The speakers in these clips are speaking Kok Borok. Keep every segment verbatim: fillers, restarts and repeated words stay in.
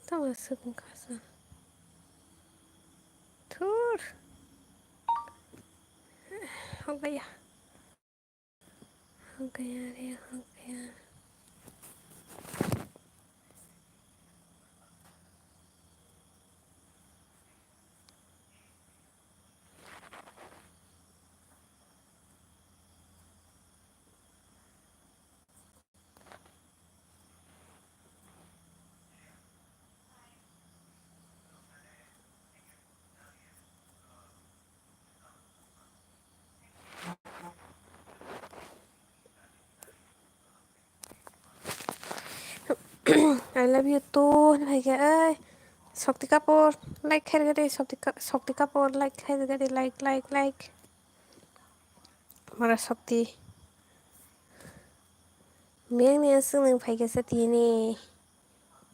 Tamo swkang kasa. Thur. Hokbaiya. Hokbaiya re, hokbaiya. I love you too, hwnwi phaikha, ai. Shakti Kapoor, like khairwgadi, Shakti Ka-, Shakti Kapoor, like khairwgadi, like, like, like. Mara Shakti. Miyang ni aswk nwng phaikha sa tini.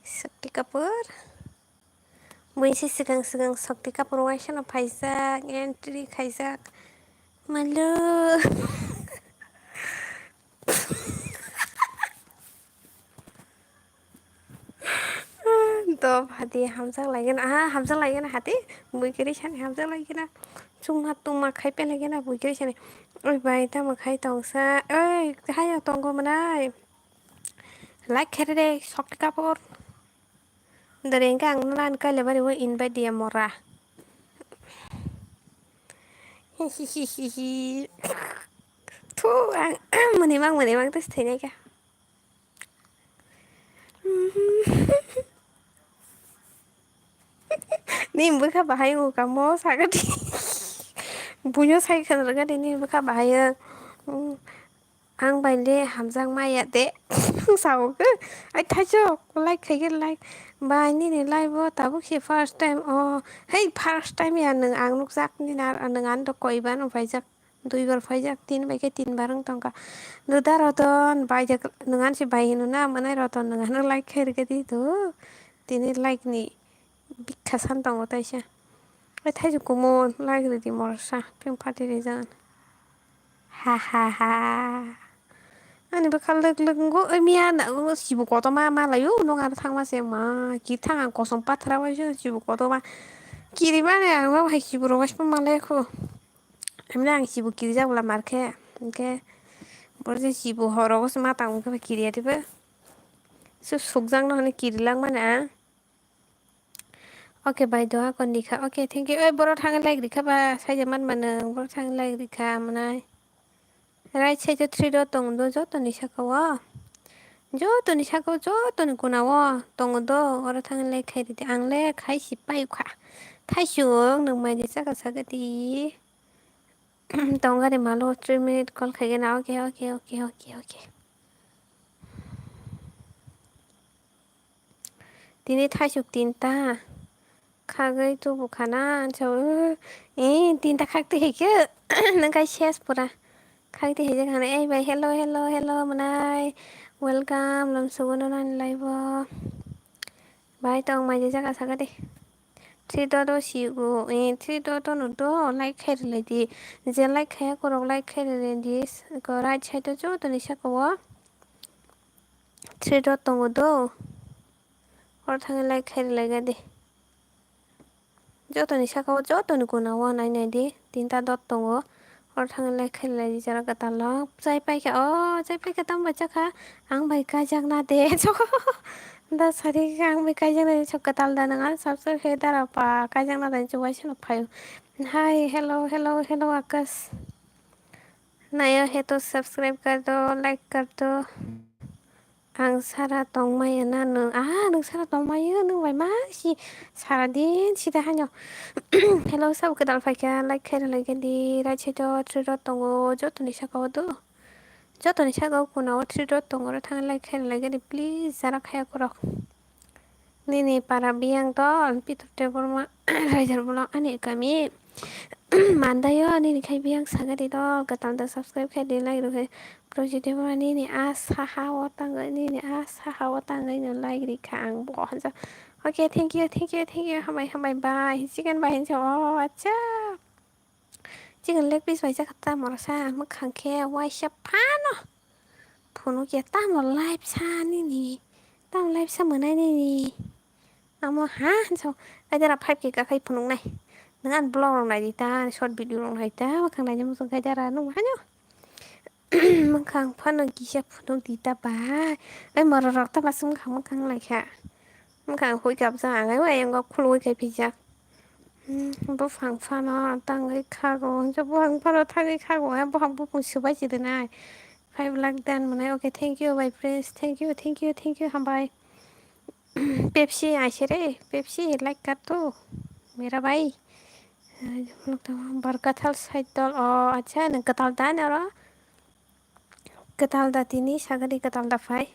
Shakti Kapoor. Buisi swkang swkang Shakti Kapoor waisano phaijak, entry khaijak. Malo. Dob hati hamjak laigena, aha, hamjak laigena hati. Bui kiri sani hamjak laigena. Chungma tungma khai pelaigena bui kiri sani. Oi bai, tamo khai tongsa. Oi, hayo tongo mwnai. Like khairwgadi, Shakti Kapoor. Dore hwnkhe ang nono ani Kailabari o invite diya mora. Hihihihi. Thu, ang mwnwi mang, mwnwi mang tei thwinaikha. Nini bwkha bahai wngkha mo sagadi. Buino sai khwna rwgadi nini bwkha bahai wng. Ang bai le hamjak maya de. Sao khe. Ai thaichok, like khaikhe like. Bai nini live o tabuk se first time o. Hei first time ya nwng ang nukjak nini ar nwng ani rok koi bar no phaijak. Dui bar phaijak, tin bai khe tin bar wng tongkha. Nwng da Roton bai jak nwng ani se bai hino na mwnai Roton nwng ano like khairwgadi do. Tini like ni bikha san tongo taisa. Ai thaichok kumun like rwdi morsa ping party rijak. Ha ha ha. Ani bwkha lwk lwk wngkha, oi miya na, sibu kotorma ma laio, nwng aro thangma se ma, kiri thang ang kosom pathra waisa sibu kotorma. Kiri mani ang ma hai sibu rok waisa ma laikho. Emne ang sibu kirijak bwla mar khe, hwnkhe boro je sibu horo se ma tang wngkhe kiriya diba. Su sukjak no hwnwi kiri langmani ang. Okay, bai doha kon dikha. Okay, thank you. Oi, boro thangwi like rikha ba, saija man mano, boro thangwi like rikha, mwnai. Right side o three dot tongo do, joto ni saka o. Joto ni saka o, joto ni kuna o tongo do, oro thangwi like khai ridi. Ang le khai si pai kha. Thaisung, nwng mai de chaka saka di. Tongari malo, three minute call khai gana. Okay, okay, okay, okay, okay. Tini thaisuk tinta khagwi tubu khana, so, eh, tinta khakti hai khe, nang kai ses pura. Khakti hai jak khana, eh, bai, hello, hello, hello, mwnai, welcome, lam sugo no nani live o. Bai tong mai jak asa gadi. Three dot o si o, eh, three dot o no do, like khai rwlai di. Je like khaya korok like khai rwlai di, ko right side o joto ni saka o. Three dot tongo do. Oro thangwi like khai rwlai gadi. Jotoni saka o, jotoni kuna o nai nai di. Tinta dot tongo. Oro thangwi like khai rwlai di jora kwtal o. Chai paikha o, chai paikha tamo bai chakha. Ang bai kaijak na de. Da sari ang bai kaijak na de. Sok kwtal da nang ang subscribe khai dara pa kaijak na de. Chubai sano phaio. Hi, hello, hello, hello, Akash. Naya hai to subscribe kar do, like kar do. Ang sara tongmaya na nwng? Ah, nwng sara tongmaya, nwng bai ma si sara din sida haino. Hello, sabo kwtal phaikha, like khairwlai gadi, right side o three dot tongo, jotoni saka o do. Jotoni saka o kuna o three dot tongo, oro thang like khairwlai gadi, please, jara khaya korok. Nini para biyang dol, Pitor Debbarma, Raijar Bolong, ani kami. Mandayo, nini khai biyang sagadi dol, kwtal da subscribe khai di, like rw khai. Projit Debbarma, nini a saha o tangwi, nini a saha o tangwi no like rikha ang bo hansa. Okay, thank you, thank you, thank you, hambai, hambai, bye. Chicken bye, hansa, oh, acha. Chicken leg piece bai chakha ta morasa, mwkhang khe waisa phano phunukya, tamo live sa nini, tamo live sa mwnai nini. Amo ha hinsa, kaidara five K kakhai phunuknai. Nwng ani vlog rok naidi ta, ani short video rok naidi ta, mwkhang naidi muchung kaidara nwng haino. Mwkhang phano kisa phunuk di ta ba. Ai moro rok ta ba swngkha mwkhang laikha. Mwkhang hui kapjak ang ai, ai ang khulugwi kai phijak. Hmm, buphang phano tangwi khago, hwnkhe buphang phano thangwi khago, hai buphang bupung swbai si rwnai. Five lakh dan mwnai, okay, thank you, my friends, thank you, thank you, thank you, hambai. Pepsi aise re, Pepsi like kar to, mera bhai. Barkathal Saidol, o, acha, nwng kwtal da noro? Kwtal da tini, sagani kwtal da phai.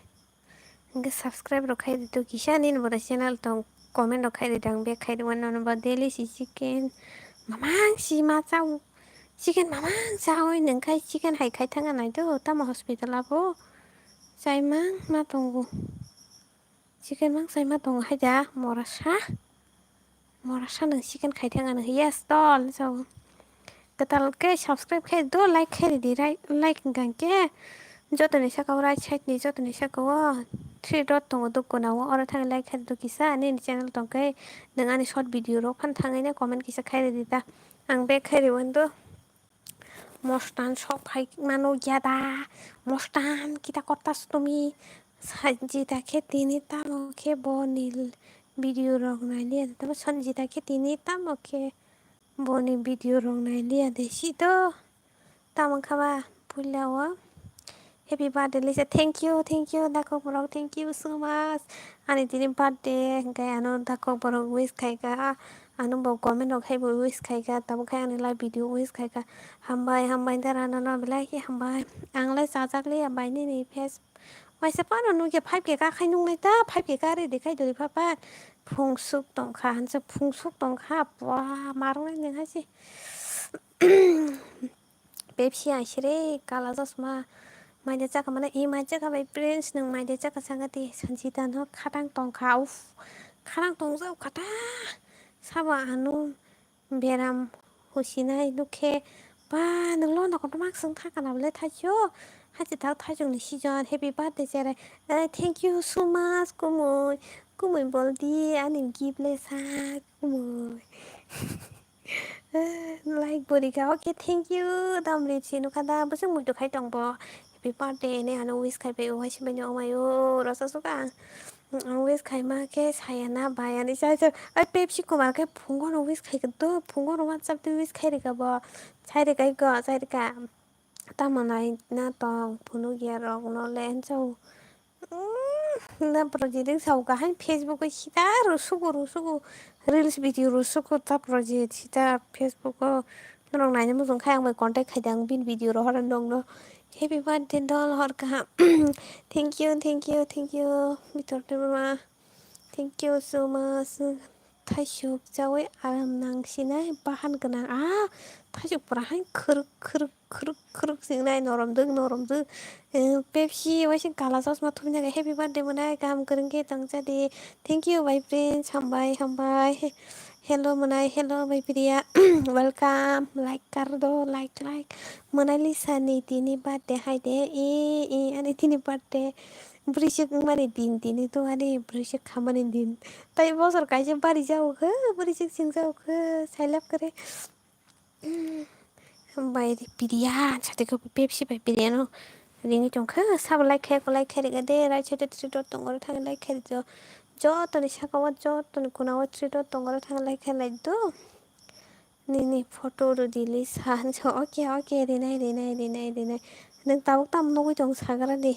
Hwnkhe subscribe rok khai rwdi to kisa nini bo channel tong, comment rok khai rwdi, ang bag khai rwmano, nono bo daily si chicken mamang si ma chao, chicken mamang chawi nwng khai chicken hai khai thangna nai do, tamo hospital abo chaimang ma tongo, chicken mang chaima tongo hai da morasa. Morasa nwng chicken khai thang ano, yes tol hinwi sao. Kwtal khe subscribe khe do, like khe ridi, rai-, like hwnkha khe jotoni saka o right side ni jotoni saka o three dot tongo do, kona o, oro thangwi like khe do kisa, nini channel tong khe nwng ani short video rok phan thangwi nai comment kisa khai ridi ta, ang back khai rwmani do. Mostan sok phai mano ya da, mostan kita kota sutumi. Sanjita khe tini tamo khe boni video rok nai liya de, tamo Sanjita khe tini tamo khe boni video rok nai liya de si to. Tamo kha ba puila o happy birthday lisa, thank you, thank you dakhok borok, thank you so much. Ani tini birthday hwnkhe ano dakhok borok wish khaikha, ano bo comment rok hai bo wish khaikha, tamo khe ani live video wish khaikha. Hambai, hambai, dara nono belai khe hambai. Ang lai chajak liya bai nini face. Waisa phano nukya five K kakhai nungnai ta, five K karwi de khai dori pha pha. Phung suk tongkha, hansa phung suk tongkha, pua marwng nai nang hai se. Pepsi aise re, kala chosma. Maida chakha mane, e mai chakha bai friends, nwng maida chakha saka di, Sanjita no khatang tongkha, uff, khatang tongjak khatang. Sabo ano beram husinai nukhe, ba, nwng lono kotorma swng thangkha na bwle thaisio? Hachi thak thaisokni season, happy birthday cherai. Eh, thank you so much, kumui. Kumui boldi ani gift le sak, kumui. Eh, like borika, okay, thank you. Damri si nukha da, bwswk muitu khai tong bo. Happy birthday, ene ano wish khai bai, o hai se bai no, omayo, rasa suka. Ang wish khaima khe saya na bai ani chai chai. Ai Pepsi Kumar khe phungo no wish khai khe do, phungo no WhatsApp twi wish khai rika bo. Chai rika iko, chai rika. Tamo nai na tong phunuk ya rok no le chao. Mm, na project ring sao ka hai Facebook o sita ro suku ro suku reels video ro suku ta project sita Facebook o. Norok naina muchung khai ang bai contact khai di, ang bini video rohor nokno. Happy birthday dol hor kaham. Thank you, thank you, thank you. Bitor Debbarma. Thank you so much. Thaisuk chawi aram nang sinai bahan gwnang. Ah, thaisuk pura hai khuruk khuruk khuruk khuruk singnai norom dwk norom dwk. Eh, Pepsi waising kala chosma thumjak happy birthday mwnai kaham kwrwng khe tongcha di. Thank you, my friends. Hambai, hambai. He-, hello, mwnai. Hello, my Priya. Welcome. Like kar do, like, like. Mwnai Lisa ni tini birthday hai de. E, e, ani tini birthday. Bwrwisik wngmani din tini to ani bwrwisik khamani din. Tai bosor kaisa bari jao khe, bwrwisik sing jao khe, sailap kre. Bai Priya, sati ko Pepsi bai Priya no ringwi tong kha, sabo like khe, ko like khe rega de, right side o three dot tongo, thang like khe rega. Joto ni saka o, joto ni kuna o three dot tongo, thang like khe like do. Nini photo rw di Lisa, hinso, okay, okay, rinai, rinai, rinai, rinai. Nwng tabuk tamo nugwi tong sagra di.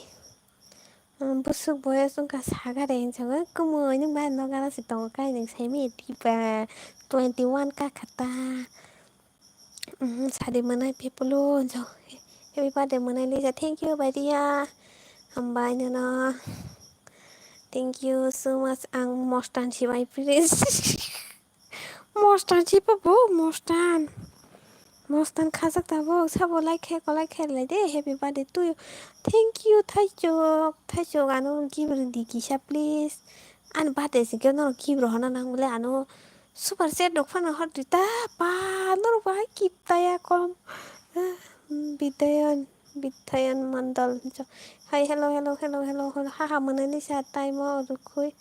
Bwswk boyos wngkha saga de hinwi saka, kumui nwng bai nokara se tongo kai nwng saimanya diba, twenty one ka kha ta. Sadi mwnai people o, happy birthday mwnai Lisa, thank you bai Riya, hambai nono, thank you so much, ang mostan si bai please. Mostan si pa bo, mostan. Mostan khajak tabuk, sabo like khe, ko like khe lai de, happy birthday to you. Thank you, thaisok, thaisok, ano gift rw di kisa, please. Ani birthday se khe norok gift rw hana nang bole, ano Super chat rok phano hor di ta, pa, norok bahai kip taya kom. Ah, Bidayan, Bidayan Mandal. Hai, hello, hello, hello, hello, hello. Ha, ha, mwnani sa time o rukhui.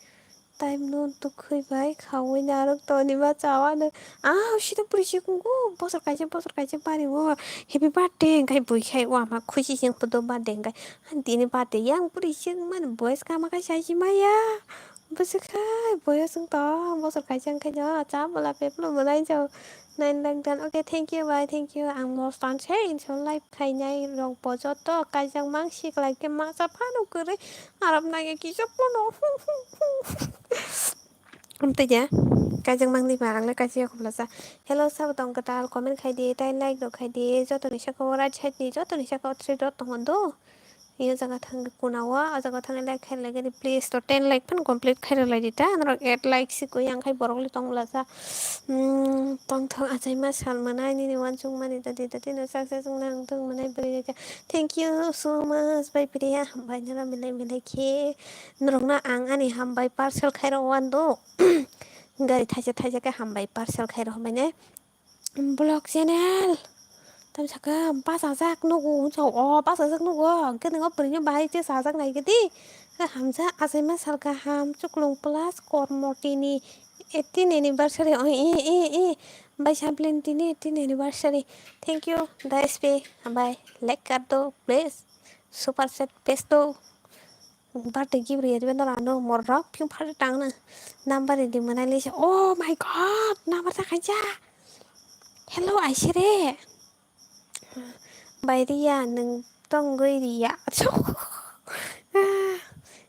Time no tukhui bai, khaui narwk toni ma chawa no. Ah, sida puri si kungu, bosor kaisa, bosor kaisa bari o. Happy birthday, hingkai bui khai, wa ma khusi sing photo birthday hingkai. Tini birthday yang puri si mani boys kama kai sai si maya. Bwswk khai, boyos wng tong, bosor kaisa wngkhaino, cha bwla peplo mwnaijao. Nine lakh dan, okay, thank you bai, thank you. Ang mostan se inso live khainai rok bo joto kaijak mang siklai khe masa phano kwrwi arap nangya kisa phano. Amtwi ya, kaijak mang di ba, ang le kaisa ya khobla sa. Hello, sabo tong kwtal, comment khai di, tai like rok khai di, joto ni saka o right side ni, joto ni saka o three dot tongo do. Yo jaga thang kuna o, o jaga thang like khai lagani please. To ten like phan complete khai rwlai di ta. Norok eight like si koi yang khai borok le tong bwla sa. Hmm, tong thok achai ma sal manai nini wansuk mani dadi dadi no success wng nang thung manai bwrwi reka. Thank you so much bai Priya. Hambai nara milai milai khe. Norok no ang ani hambai parcel khai rw wan do. Gari thaisa thaisa khe hambai parcel khai rw hambai ne. Vlog channel. Tam saka bachajak nugo, hwnsa o bachajak nugo. Hwnkhe nwngo bwrwino bahai se sajak nai khe di. Hamsa achaima sal kaham, chuklung plus kormo tini eighteen anniversary. Oi, e, e, e. Bai Sablin tini eighteen anniversary. Thank you, da S P. Hambai, like kar do, please. Super chat, pesto. Birthday gift rwya diba norok ano morok phiyung phalwi tangna. Number rwdi mwnai lisa. Oh my God, number ta khaija. Hello, aisere. Bai Riya, nwng tongwi Riya.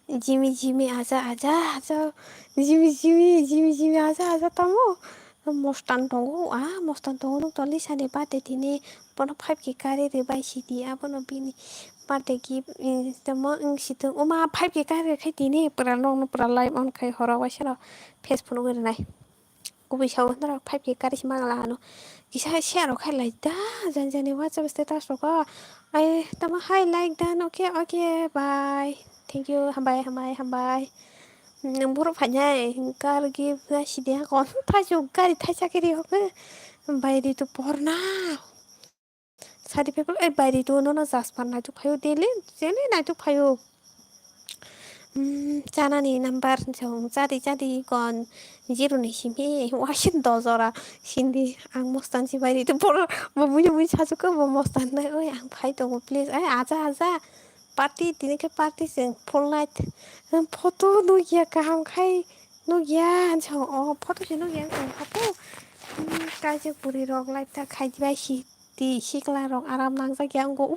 Jimmy, Jimmy, aja, aja, aja. Jimmy, Jimmy, Jimmy, Jimmy, aja, aja, tamo. Mostan tongo, ah, mostan tongo, nwng toli sani birthday tini. Bono five K kari rwbai sidi, abono bini birthday gift, eh, tamo wng si thung. Oma five K kari rwkhe tini, pura nokno pura live on khai horo waisa no face phunugwi rwnai. Kubui sao norok five K kari si mangala ano. Kisa share rok khai lai da, jani jani WhatsApp status rok o. Ai, tamo hai like dan, okay, okay, bye. Thank you, hambai, hambai, hambai. Nang borok phainai, kar gift na sidi hakon, thaichuk gari thaisa kiri hoke. Bai di tu porna. Sadi people, eh, bai di tu nono jaspan naituk phaio, daily, daily naituk phaio. Hmm, chanani number, chadi, chadi, kon, zero ni simi, wasin dojora, sindi, ang mostan si bai di tu por, bo mui mui sajuko, bo mostan nai, oi, ang phai tongo, please, ai, aja, aja. Party, tini khe party chwng full night. Photo nukya kaham khai nukya, ang chwng o photo se nukya, ang chwng hapo. Hmm, kaisa bwrwi rok live ta khai bai si, ti sikla rok aram nangjak ya, wngkha.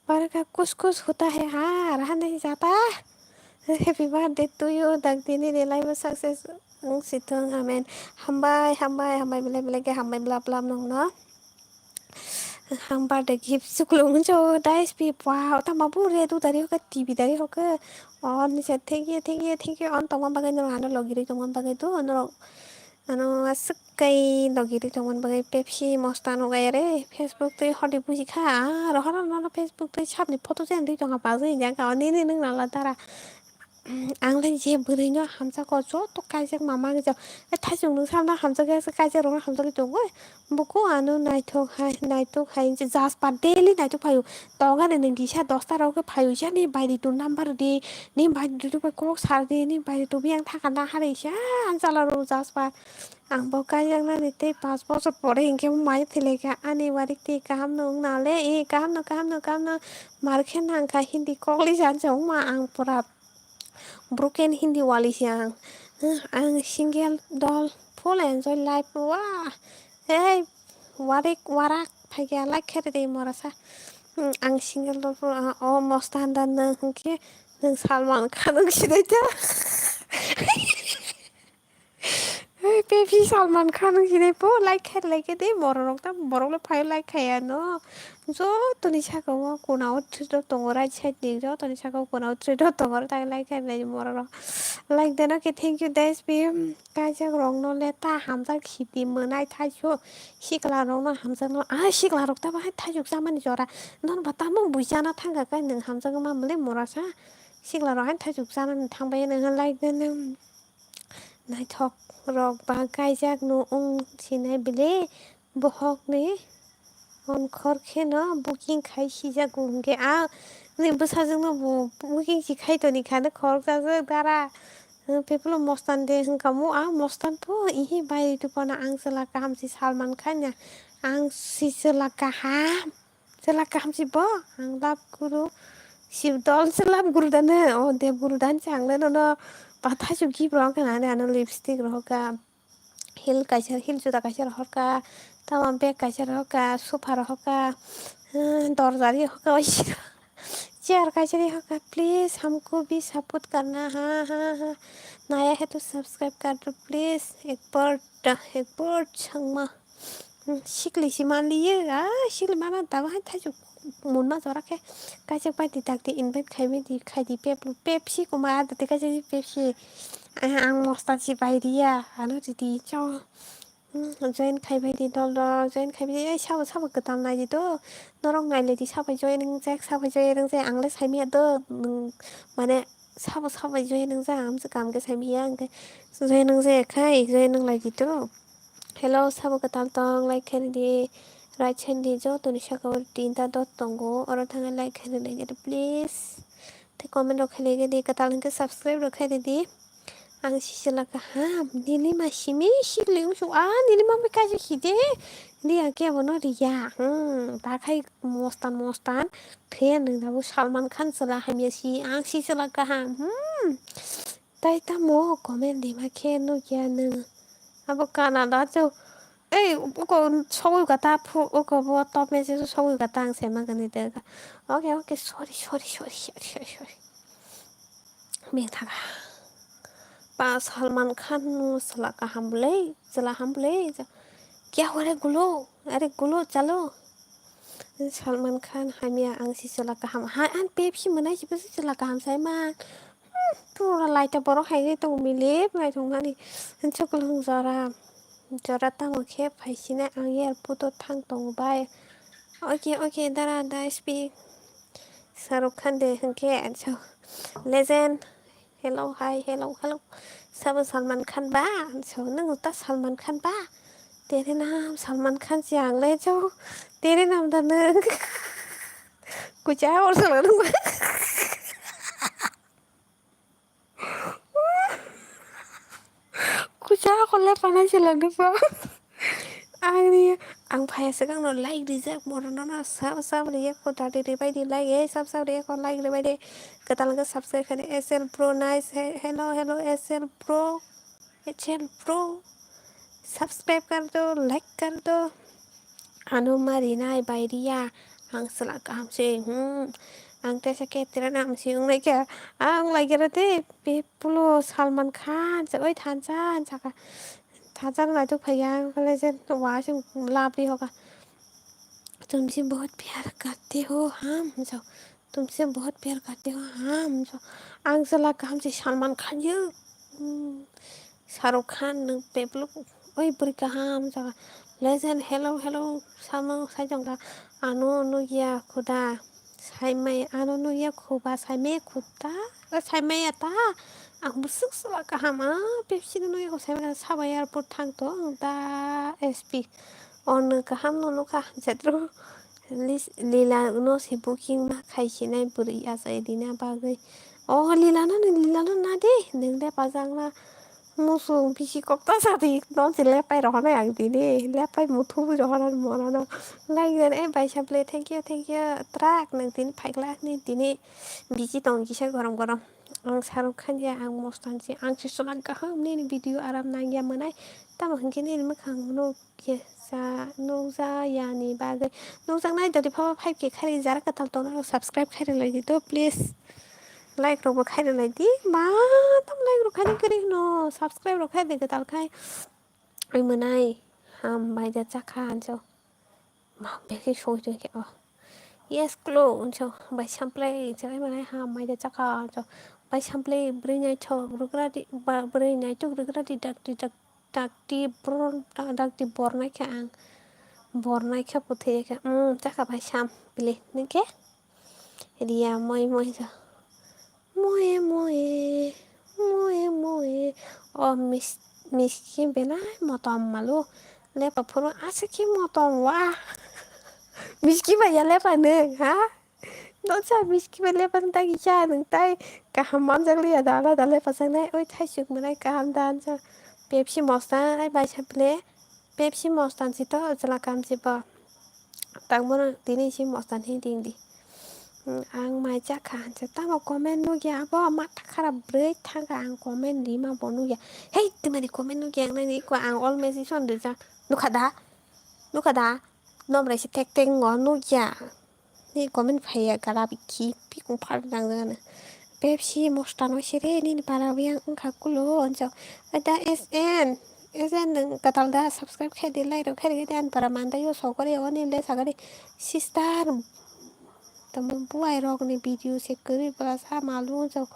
Barokha kus kus hota hai ha, raha nahi jata. Happy birthday to you, dak tini ni life o success wng si thung, amen. Hambai, hambai, hambai, belai belai khe hambai blap blap nongno. Ang birthday gift chuklung hwnso, da S P, wow, tama bu re du dari hoke, T V dari hoke. Oh, nisa, thank you, thank you, thank you. On tongma bagwi norok ano logirwi tongma bagwi do, norok ano aswk kai logirwi tongma bagwi Pepsi mosta nugaya re. Facebook twi hodi buji kha, ah, rohor no Facebook twi sabni photo jen rwi tongma bagwi jang ka, nini nung nala dara. Ang lai je bwrwi no hamjak o, joto kaijak ma mangjak. E thaichung nung samna hamjak ya, kaijak rok no hamjak tongo. Buku ano naithok hai, naithok hai, je jaspa daily naithok phaio. Tongani nung kisa dosta rok phaio, jani bai di tu number di, ni bai di tu kok sar di, ni bai di tu biyang thaka na hari sa, ang chala rok jaspa. Ang bo kaijak nani tei panch bochor pore hinkhe mai thilai kha, ani warik twi kaham no wng nale, e kaham no, kaham no, kaham no, mar khe nang kha hindi kok li jan chong ma ang pura. Broken Hindi wali si ang. Ang single dol full enjoy life. Wah. Hey, warik warak phaikya like khere de morasa. Hmm, ang single dol full, ah, o mosta handa nang hwnkhe nang Salman Khan wng sinai ta. Hey, baby, Salman Khan wng sinai po, like khair like de, borok rok ta, borok le phai like khaya no. Joto ni saka o kona o three dot tongo, right side ni joto ni saka o kona o three dot tongo, tai like khair lai borok rok. Like deno khe thank you, guys, be, kaijak rok no le ta hamjak khiti mwnai thaisu, sikla rok no hamjak no, ah, sikla rok ta bahai thaijuk chamani jora, non ba tamo bui chana thangkha kai nwng hamjak ma mole morasa, sikla rok hai thaijuk chanani thangbai nwng like deno. naithok rok ba kaijak no wng sinai bile bohok ni onkhor kheno booking khai sijago hwnkhe a ni bwsajwk no bo booking si khai toni kha no khorok chajak dara. Pepulo mostan de hwnkha mo a mostan po ihi bai rwtwi phano ang chwla kaham si Salman Khan ya ang si chwla kaham. Chwla kaham si bo, ang love guru. Sibdol se love guru dano, o Dev guru dan se ang le nono pathai chuk gibro wngkha nani ano lipstick rohorka, heel kaisa, heel juda kaisa rohorka, tamo bag kaisa rohorka, sofa rohorka, dorja ri rohorka, chair kaisa ri rohorka, please humko bhi support karna, ha ha ha, naya hai to subscribe kar do please, ek baar, ek baar changma. Sikli si manliya, ah, sikli mana tabuk hai thaichuk munma jora khe kaisa bai di dak di invite khai bai di khai di pep pepsi kuma da te kaisa pepsi. Ah, ang mostan si bai riya, ano di di cho. Hmm, join khai bai di dol dol, join khai bai di, ei sabo sabo kwtal nai di do. Norok nai le di sabo join wng jak, sabo join wng jak, ang le sai miya do, nwng mane sabo sabo join wng jak, ang se kam khe sai miya, ang khe join wng jak khai, join wng lai di do. Hello, sabo kwtal tong, like khaina di, right side ni joto ni saka o tinta dot tongo, oro thangwi like khaina di, please. Tei comment rok khaina di, kwtal hwnkhe subscribe rok khaina di. Ang si chwla kaham, nini ma simi sikli wngsu, ah, nini ma bai kaisa hide, di ang kebo no riya, hmm, ta khai mostan mostan, fan nang nabo Salman Khan chwla hamya si, ang si chwla kaham, hmm. Tai tamo comment rima khe nukya nwng. Abo Canada cho. Ei, oko sogwi ka ta phu, oko bo top message sogwi ka ta ang se ma gani de. Okay, okay, sorry, sorry. Beng thaga. Pa Salman Khan no chwla kaham bwlai, chwla ham bwlai. Kya ho re gulo? Are gulo chalo. Salman Khan hamya ang si chwla kaham. Ha, an Pepsi mwnai si bwswk chwla kaham sai man. Hmm, pura laita borok hai khe tongo milip nai thung ani. Chwklo jora. Jora tamo khe phai sina ang airport o thang tongo bai. Okay, okay, dara da speak. Shahrukh Khan de hwnkhe so legend. Hello, hi, hello, hello. Sabo Salman Khan ba? So nwng ta Salman Khan ba? Tere naam Salman Khan si ang le jo. Tere naam da nwng. Kucha or sala nwng. Kucha ko le pana sala nwng ba. Ang ni, ang phaya swkang no like rijak, moro no no sab sab riya ko dadi ribai di like, eh, sab sab riya ko like ribai di. Kwtal hwnkhe subscribe khaidi S L Pro nice, he-, hello, hello, S L Pro, H L Pro, subscribe kar do, like kar do. Ano ma rinai bai riya, ang chwla kaham se, hmm, ang tesa khe tera nam se wng nai khe, ang lai khe rw de, be pulo Salman Khan se, oi thansa, saka. Thansa no naituk phai ya, ang khe legend, wa se love ri hoka. तुमसे बहुत प्यार करते हो हम, so. तुमसे बहुत प्यार करते हो हम, so. Ang chwla kaham se Salman Khan yo. Hmm. Shahrukh Khan nwng peplo. Oi bwrwi kaham, so. Legend, hello, hello, samo sai tong kha. Ano nukya khuda. Saimai ano nukya khuba, saimaya khuda. Saimaya ta. Ang bwswk chwla kaham, ah, Pepsi no nukya kho, saimaya sabo airport thang tong da S P. Ono kaham no nukha, jatro lis-, lila no se booking ma khai sinai bwrwi achai rina bagwi. O lila no, lila no na de, nwng de pajak na. Musu bisi kokta sadi no se lepai rohornai ang tini, lepai muthubu rohornai morano. Like dan, eh, bai saple, thank you, thank you, trak nwng tini phaikla ni tini bisi tong kisa gorom gorom. Ang Shahrukh Khan ya, ang mostan si, ang si chwla kaham nini video aram nangya mwnai. Tamo hwnkhe nini mwkhang no kisa nukja yani bagwi. Nukjaknai dodi phaba five K khairi jara kwtal tongna subscribe khairi lai di to please. Like rok bo khairi lai di. Ma tam like rok khairi kwrwi hwno subscribe rok khairi kwtal khai. Oi mwnai ham bai da chakha anso. Ma beki soi tong khe o. Yes klo anso bai samplai anso oi mwnai ham bai da chakha anso. Bai samplai bwrwi naithok rwgra di ba bwrwi naitok rwgra di dak di dak. Dakti bor-, da-, dakti bornai khe ang. Bornai khe bwthai khe, um, chakha bai sam, bile, nung khe? Riya moi moi sa. Moye moye, Mui mui. O mis-, miski belai motom malu. Lepa phuru aswk khe motom wa. Miski ba ya lepa nwng, ha? Noksa miski ba lepa nwng tagi cha nwng tai kaham manjak liya da, alada lepa sangnai. Oi thaisuk mwnai kaham da ansa. Pepsi mosta ai bai sa ple. Pepsi mosta si to chwla kam si bo. Tangbono tini si mosta ni ding di. Hmm, ang mai cha kha, je tamo comment nugya abo matha kharap bwrwi thangkha, ang comment rima bo nugya. Hei, twmani comment nugya ang nani ko ang all message on rijak. Nukha da? Nukha da? Nomrai se tek tek ngo nugya. Ni comment phaiya gara bikhi pikung phar nang nang. Pepsi mosta no sere nini para yang wngkha kulo onjo. Ada S N. S N nang katal da subscribe khai di, like rok khai di, an para manda yo sokori oni le sagari. Sister, tamo buai rok ni video se kwrwi bwla sa malu jok.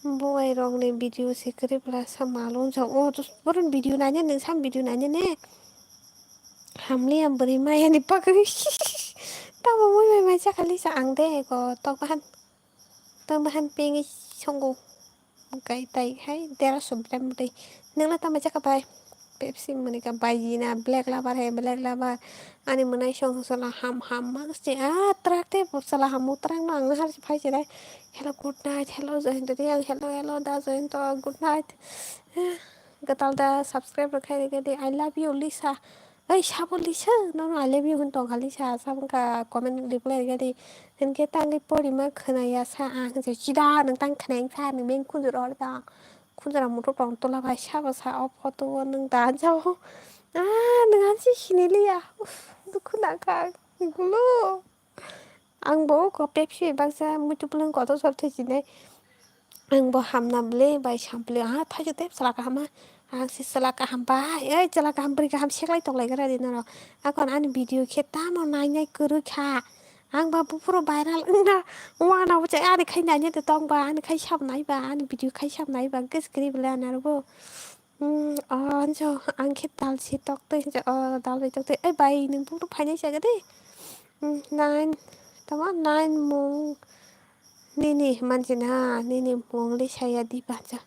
Buai rok ni video se kwrwi bwla sa malu jok. O, to boron video nanya, nung sam video nanya ne. Hamli am bwrwi maya ni bagwi. Tamo moi mai mai cha khali sa ang de ko tok bahan. Tamo han pengwi songo. Kai tai hai dera subram dei. Nangla tamo jaka bai. Pepsi mani ka bai na black lover hai black lover. Ani mwnai song sala ham ham mang se a trak te sala ham utrak no ang har phai se dai. Hello, good night. Hello, Jayanta Riang. Hello, hello, da Jayanta. Good night. Gatal da subscribe rok khai rega di. I love you, Lisa. Oi, sabo Lisa, nono I love you hwn tong kha Lisa, sabo wngkha comment reply rega di. Hinkhe tangwi porima khwnaya sa ang, je chida nwng tang khwnaya sa nwng beng khunjuro hor da. Khunjura muthuk tong tola bai sabo sa o photo o nwng da jao. Ah, nwng ansi siniliya. Uff, dukhu nangkha. Gulo. Ang bo ko Pepsi baksa muitu bwlwng kotor sor thwi sinai. Ang bo hamna bwle bai sampli ha thaisu tei chwla kaham ma. Ang se chwla kaham bai, ei chwla kaham bwrwi kaham seklai tonglai gra di norok. Akon ani video khe tamo nainai kwrwi kha. Ang ba buphuru viral wngna wana bo chai ani khai nainai de tong ba ani khai sab nai ba ani video khai sab nai ba hwnkhe se kwrwi bwle ani aro bo. Hmm, oh, anjo, ang khe dal si tok twi, oh, dal bai tok twi. Ei bai, nwng buphuru phainai sa de. Hmm, nine, tamo nine mung. Nini manjina, nini mung le saya di bacha.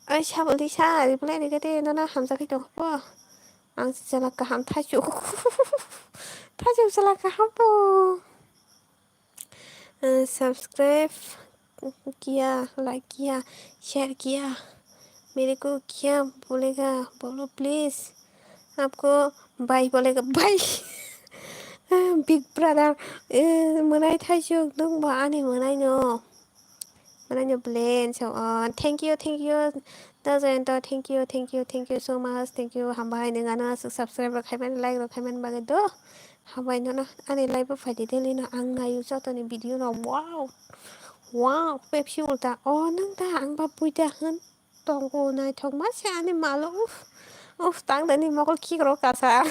Ai sabo di sa, reply rega de, nono hamjak khai tong bo. Ang si chwla kaham thaisu. Thaisu chwla kaham bo. अ, सब्सक्राइब किया, लाइक किया, शेयर किया, मेरे को क्या बोलेगा बोलो प्लीज। आपको बाय बोलेगा bye. Big brother, eh, mwnai thaisuk nwng bo ani mwnai no. Mwnai no plan so on. Thank you, thank you. Da Jayanta, thank you, thank you, thank you so much. Thank you. Hambai nwng ano aswk subscribe rok khaimani, like rok khaimani bagwi do. Hambai nono ani live o phaidi daily no ang naio jotoni video no. Wow. Wow, Pepsi ulta. O nwng da ang ba buida hwn. Tongo naithok ma se ani malo. Uff, uff, tang da ni mokol khik rok kasa.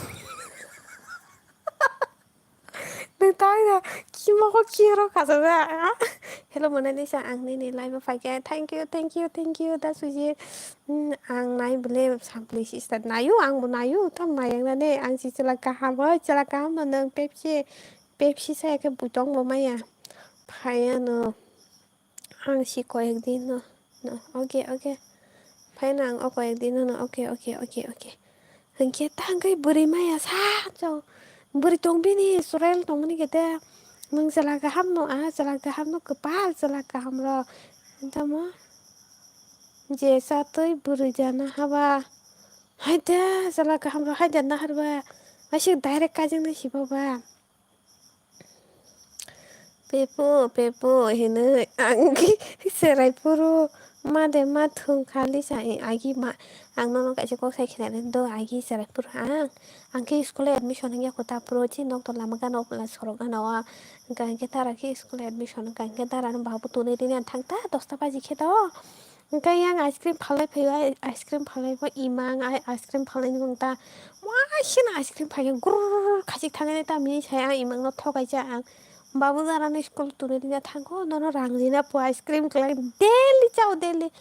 Nwng tang da ki mokol khik rok kasa da. Hello mwnai ni sa ang nini live o phaikhe. Thank you, thank you, thank you da Sujit. Hmm, ang nai bwle sampli sister naio, ang bo naio, tam nai ang nane, ang si chwla kaham, oi chwla kaham no nwng Pepsi, Pepsi saya khe butong bo maya. Phai ano, ang si koyek din no, no, okay, okay. Phai no ang o koyek din no, no, okay, okay, okay, okay. Hinkhe tangwi bwrwi maya sa chao. Bwrwi tong bini chwrail tongmani khe de. Nwng chwla kaham no, ah, chwla kaham no kwpal chwla kaham rok. Tamo je cha twi bwrwi jana haba. Hai de chwla kaham rok hai de nahar ba. Aswk direct kajak nai si ba ba. Pepo, pepo hinwi ang chwrai phuru ma de ma thung kha Lisa, agi ma, ang nono kaisa kok sai khna do, agi chwrai phuru ang, ang khe school admission wngya kho ta phuru chi nok to lama gana o pla sorok gana o, hwnkha hwnkhe tara khe school admission wngkha hwnkhe tara no babu tunwi rini ang thang ta dosta baji khe do. Hwnkhe yang ice cream phalai phaio, ai ice cream phalai bo imang, ai ice cream phalai ni mung ta. Waisano ice cream phaikhe gurr khachik thangwi ta mini sai ang imang no thokaijak ang. Babu jara ni school tuni rina thango, nono rang rina po ice cream kwlai daily chao daily.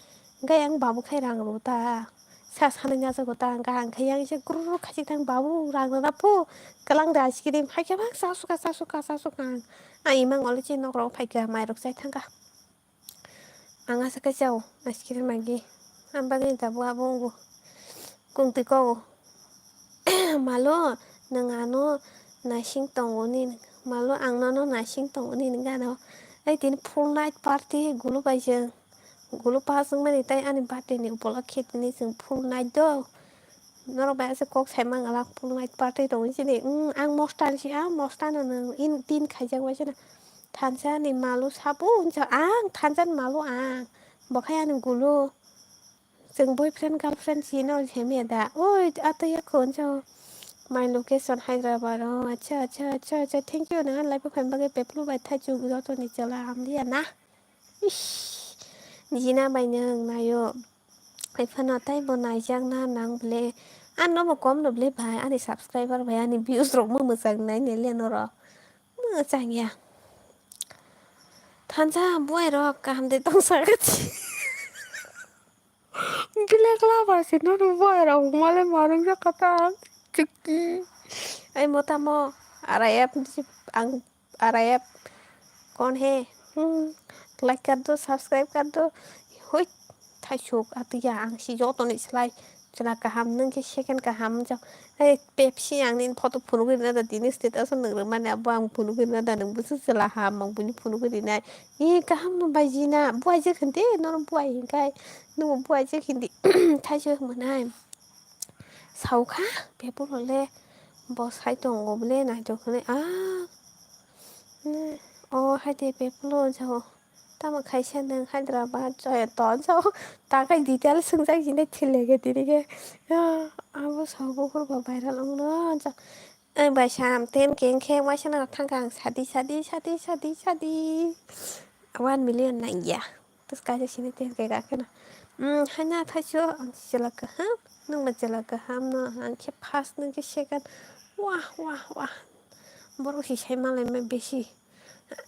Hwnkhe yang babu khai rang rw ta. Sa sanai najago ta hwnkhe ang khai yang se gurr khachik thang babu rang rwna po. Kwlang de ice cream haikhe bak cha suka cha suka cha suka ang. Ang imang olo chini nok rok phaikha mai rok chai thangkha. Ang asa khe chao, ice cream magi. Ang bagwi tabuk abo wngo. Kung twi kogo. Malo, nwng ano naising tongo ni, malo ang nono naising tongo ni gana. Ai tini full night party gulu bai chwng. Gulu pass wngmani tei ani birthday ni upolokhe tini chwng full night do. Norok bai aswk kok sai mangalak full night party tongwi chini. Ang mostan si, ang mostan no nwng in tin khaijak bai chini. Thansa ni malo sabo hwnsa ang, thansa ni malo ang. Bo khai ani gulu. Chwng boyfriend girlfriend sino hemya da. Oi, ataya khon chao. My location Hyderabad. Oh, acha, acha, acha, acha. Thank you. Nang live phai bagwi peplu bai thai chu joto ni chwla hamliya na. Ish. Jina bai nang nayo. Ai phano tai bo naijak na nang ble. Ano bo kom no ble bai. Ani subscriber bai ani views rok mo mwchang nai ne le noro. Mwchang ya. Thansa buai rok kaham de tong sa gachi. Black lover se no no boy rok male marung jak kata. Chiki. Ai mo tamo arayap ang arayap kon he. Hmm. Like kar do, subscribe kar do. Hoi thaisuk atiya ang si joto ni slai. Chwla kaham nwng khe second kaham jak. Ei Pepsi ang nini photo phunugwi rwna da tini status o nwng rwmani abo ang phunugwi rwna da nwng bwswk chwla ham ang buini phunugwi rwnai. Ee kaham no bai jina bo aijak hindi nono bo ai hinkai nwng bo aijak hindi thaisuk mwnai. Saukha bebul le bo sai tongo bole naithok hinwi ah o hai de bebul o jao. Tamo khaisa nwng Hyderabad joya ton sao takai detail swngjak hinwi thilege tini khe abo sao bukur bo viral wngno jak. Ang bai sam ten keng khe waisa no thang kha ang sadi sadi sadi sadi sadi one million nang ya tus kaisa sini ten keng kha kheno. Haina thaicho ang chwla kaham nwng bo chwla kaham no ang khe first nwng khe second wah wah wah borok si sai malai besi.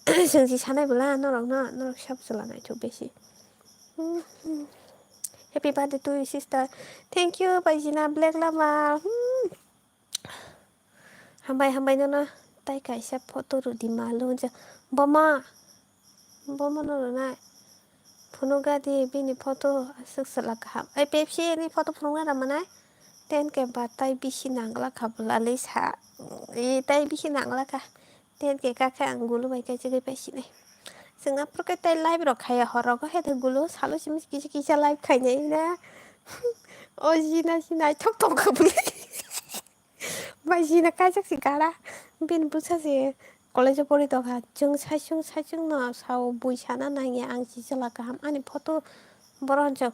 Chwng si sanai bwla norokno, norok sabo chwla naithok besi. Happy birthday to you sister. Thank you bai jina black lover. Hambai hambai nono tai kaisa photo rwdi malo hwnjak. Boma, boma no rwnai. Phunukgadi bini photo aswk chwla kaham. Ai Pepsi ni photo phunukna rwmanai. Ten K ba tai bisi nangla kha bwla le sa. E tai bisi nangla kha. Ten K kakhe ang gulu bai kaisa khe paisinai. Chwng aphuru khe tai live rok khaiya hor rogo hai gulu salo simi kisa kisa live khainai na. O jina si naithok tongkha bwle. Bai jina kaijak si gara. Bini bwsa se college o pori tongkha. Chwng saichung saichung no sao bui sana nangya ang si chwla kaham ani photo. Borok hwnjak,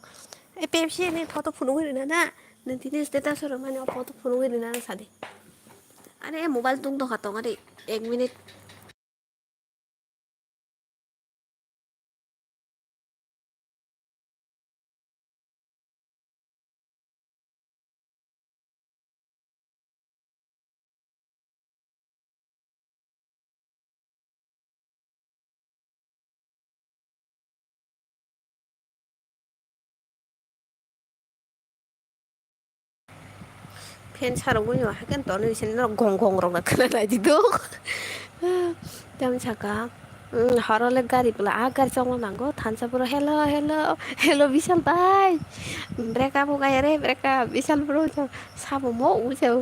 "Eh, Pepsi ni photo phunugwi rwna na? Nini status o rwmani o photo phunugwi rwna na," sadi. Are mobile tung tongkha tong ari ek minute. Fan sarok wnyo haikhe tonwi sini norok gong gong rok khna nai di do. Tamo saka horo le gari pla a gari chongma nango thansa puro hello hello hello Bishal bhai. Break up o gaya re break up Bishal bro sabo mo u se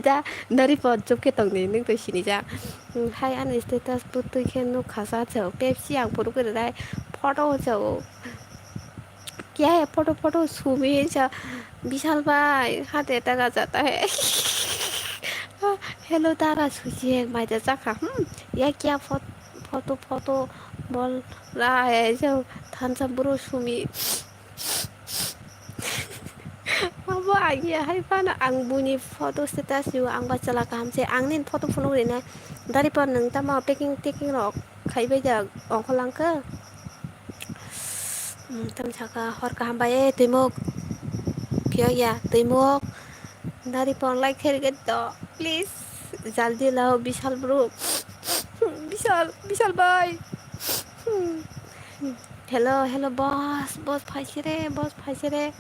da nari po chuk khe tong ni nung to sini ja. Hai ani status putwi khe nuk kha sa chao Pepsi ang puro khe rai photo chao. Kya hai photo photo sumi sa Bishal bhai hate taka jata hai. Hello dara suji ek maija chakha hmm ya kya photo photo bol raha hai sa thansa bro sumi. Abo agi hai phano ang buini photo status rw ang ba chwla kaham se ang nini photo phunuk rina dari pa nwng tamo packing taking rok khaibai da ongkholangkha. Tam saka hor kaham bai twimuk phiyo ya twimuk dari pon like khe rwgwi to please jaldi lao Bishal bro. Bishal Bishal bhai. Hello hello boss boss phaisire boss phaisire.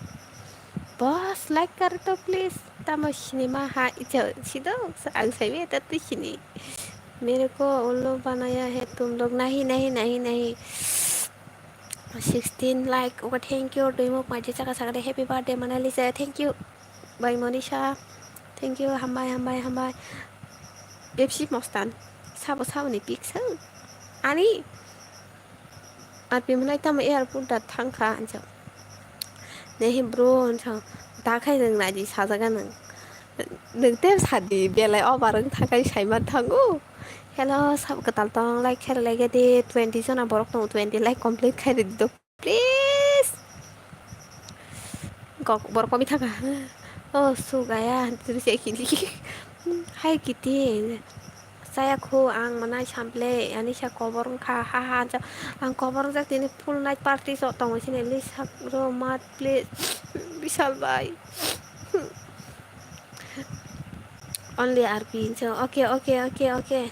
Boss like kar to please. Tamo sinima ha icha sido ang saibe ta twi sini. Mere ko ullu banaya hai tum log nahi nahi nahi nahi. Sixteen like, okay, thank you. Doimok maji chaka sakade happy birthday Monalisa, thank you. Bai Monisha, thank you. Hambai, hambai, hambai. Pepsi Mostan, sabo sabo ni pik sang. Ani. Ar pimlai tamo airport da thangkha ansa. Nehi bro ansa. Dakhai nang naji sajaga nang. Nang te sadi belai obar wng thakai saiman thango. Hello, sab kwtal tong, like khe rwlai khe di, twenty jona borok tongo, twenty like complete khai rwdi do, please. Kok, borok komi thaka. Oh, sugaya, tiri se kini. Hai kiti. Saya khu ang manai sample, ani sa kobor wngkha, ha, ha, ang kobor wngjak tini full night party so tongo sini, list sak ro mat, please. Bishal bai. Only R P so, okay, okay, okay, okay.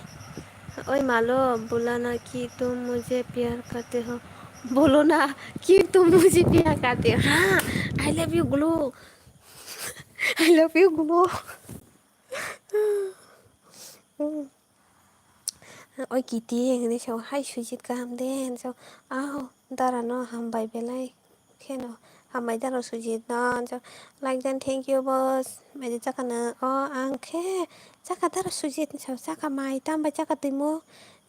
Oi malo, bulana ki tum mujhe pyar karte ho? Bolo na ki tum mujhe pyar karte ho? Ha, I love you, Glow. I love you, Glow. Oi kiti, hwnwi sao, hai Sujit kaham de? Hwnwi sao, aho, dara no hambai belai. Kheno, hambai dara Sujit no. Hwnwi sao, like dan, thank you boss. Maide chakana, o ang khe, chaka dara Sujit, hwnwi sao, chaka mai, tam bai chaka timo.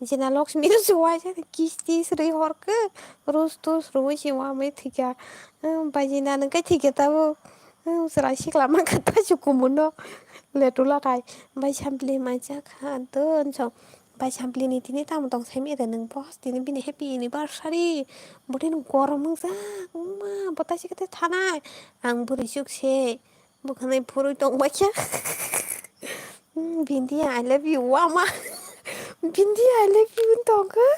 Jina Lakshmi no suwai sa, kisti sri horke, rus tus rui si wamai thikya. Bai jina nang kai thikya tabo. Chwrai sikla mankha taisu kumun no. Letula kai. Bai sampli mai chakha, don so. Bai sampli ni tini tamo tong sai mede nang boss, tini bini happy anniversary. Bwtwi no gorom wngjak, ma, bo taisi khe thanai. Ang bwrwi chuk se, bwkhanai phurwi tong bai kha. Bindia, I love you, wama. Bindia, I love you, tongkha.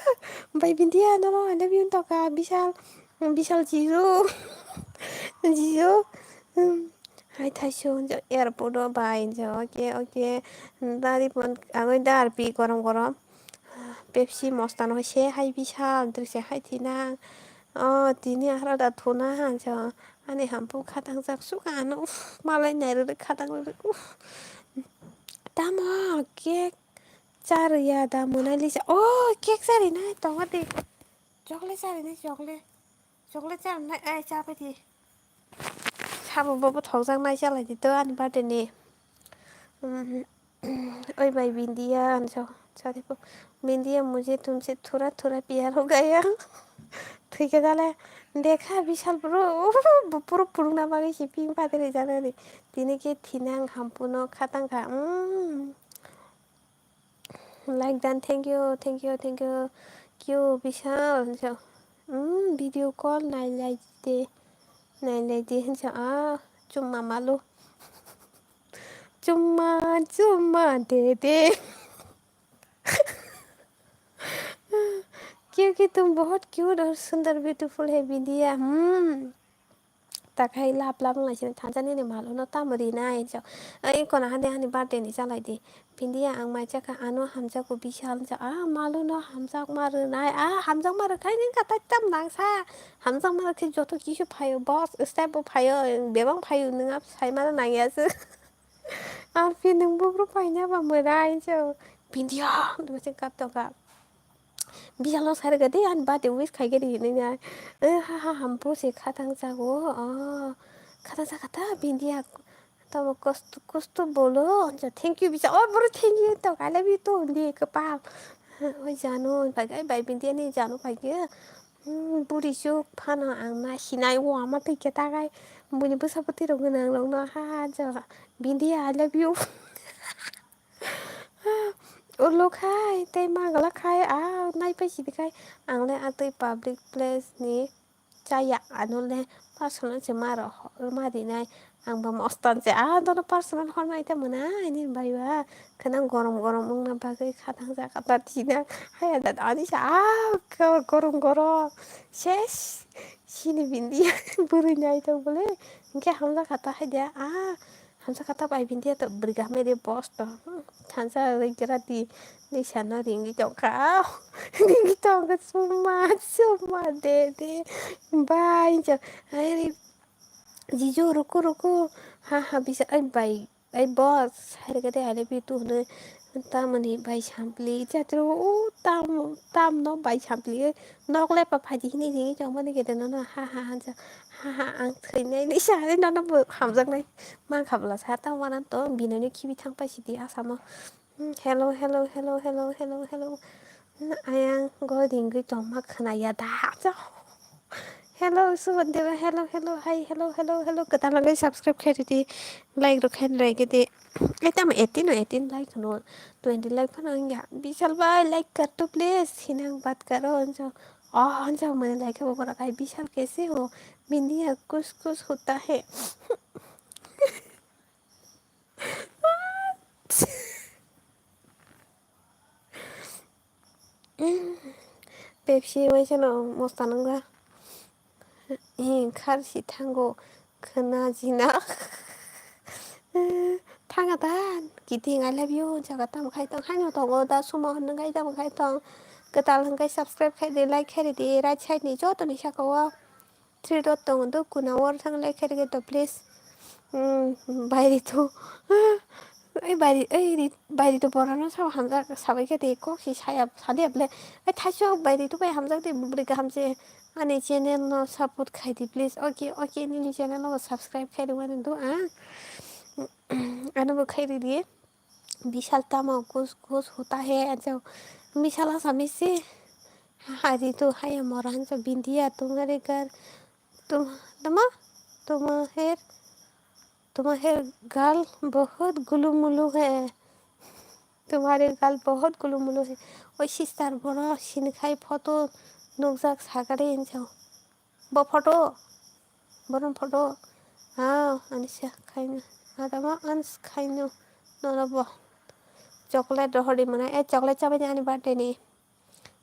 Bai Bindia, no, I love you, tongkha. Bishal, Bishal jijo. Jijo. Hai thaisu, airport o bai, okay, okay. Dari pon, agoi dar pi gorom gorom. Pepsi Mostan no se hai Bishal, drise hai thinang. O, tini aro da thuna han so. Ani hampu khatang jak suk ano, uff, malai nai rwrwk khatang rwrwk, uff. Tamo cake charya da Monalisa. O, cake chari nai tongo de. Chocolate chari nai, chocolate. Chocolate chari nai, ai, cha pai di. Sabo bobo thokjak nai chalai di to ani birthday ni. Oi bai Bindia, anso, sorry po. Bindia, mujhe tumse thura thura pyar ho gaya. Thwikhe dale, dekha Bishal bro, bupuro phurungna bagwi si pink pade rijak nani. Tini khe thinang hampuno khatang kha. Mm. Like dan, thank you, thank you, thank you. Kyo Bishal, anso. Mm, video call nai lai de. Nai lai de, anso. Ah, chumma malu. Chumma, chumma, de, de. क्योंकि तुम बहुत क्यूट और सुंदर, ब्यूटीफुल है बिंदिया। Hmm. Takhai lap lap wnglaisini thansa nini maluno tamo rinai hinsa. Ai kona hande hani birthday ni chalai di. Bindia ang mai chakha ano hamjago Bishal hinsa. Ah, maluno hamjakma rwnai. Ah, hamjakma rwkhai nini kha tai tam nangsa. Hamjakma rwkhe joto kisu phaio, boss step bo phaio, bebak phaio, nwng abo saimano nangya se. Arpi nwng buphuru paina ba mwrai hinsa. Bindia, hinwi se kap tongkha. Bishal no sai rwkha de, ani birthday wish khai khe ri hinwi nai. Eh, ha, ha, hampu se khatang jago. Oh, khatang jakha ta Bindia. Tamo kosto, kosto bolo. Hinsa, thank you, Bishal. Oh, bro, thank you. Tok, I love you too, hindi, kwpal. Oi, janu, bai, bai, Bindia ni janu, bai, ke. Hmm, buri chuk phano ang na sinai o ama twi khe tagai. Buini bwsa bwtwi rok gwnang rok no ha ha ja. Bindia, I love you. Ulo khai tei magwla khai a nai pai sidi khai. Ang le a twi public place ni chaya ano le personal se ma rok ma rinai. Ang ba mostan se, ah, dono personal hor nai ta mwnai, nini bai ba. Khwnang gorom gorom wngna bagwi khatang jakha ta thina. Haya da ani sa, ah, gorom gorom. Ses, sini bindi bwrwi nai tong bole. Hinkhe hamjakha ta hai dia, ah, hamjakha ta bai bindi to bwrwi ga hamya de boss to. Hmm, thansa rwi gra di. Nisa no ringwi tongkha. Ringwi tongkha, suma, suma, de, de. Bai, jo. Ai, Jijo, ruko, ruko. Ha, ha, bisa, ai, bai, ai, boss. Hai, rega de, I love you too, hwnwi. Tamoni bai sampli jatro o tam, tamno bai sampli nok lepa phaidi hinwi hinwi tongmani khe nono ha ha hansa ha ha ang thwinai ni sari nono bo hamjaknai mankha bwla sa tamo wana to binani khibi thang pai sidi asamo. Hmm, hello, hello, hello, hello, hello, hello. Hmm, ayang go ringwi tongma khwnaya da. Hello, Subhan Deba, hello, hello, hi, hello, hello, hello. Kwtal wngwi subscribe khairidi, like rok khairidi. Eta ma eighteen no, eighteen like no, twenty like phano wngya. Bishal bhai, like kar to please. Hinang baat karo, anjo. Oh, anjo, maine like bo kora kai. Bishal kaise ho? Bindiya kuch kuch hota hai. Pepsi waisa no mosta nangga. Khar si thango khna jina. Thanga ta kiting I love you jaga tam khai tong haino tongo da sumo hwnwi khai tam khai tong. Kwtal hwnkhai subscribe khai di, like khai di, right side ni joto ni saka o. Three dot tongo do, kuna or thang like khairikhe to please. Hmm, bairi to. Ei bairi, ei ri-, bairi to borano sao hamjak sabai khe de kok si saya sadi able. Ei thaiso bairi to bai hamjak de bwrwi kaham se ani channel no support khai di please. Okay, okay, nini channel no subscribe khai di wani do ang. Ano bo khai di di. Bishal tamo kuch kuch hota hai, acha bishal asami se. Hari to haya mora hancha bindiya tumhare ghar tum tamo tumher tumher ghar bahut gulu mulu hai. Tumhare ghar bahut gulu mulu hai. Oi sister bono sinikhai photo nukjak sagare hinjao. Bo photo, bono photo. Ah, ani sa khaino. Adama ans khaino. Nono bo chocolate rohori mana. Eh, chocolate chabai ani birthday ni.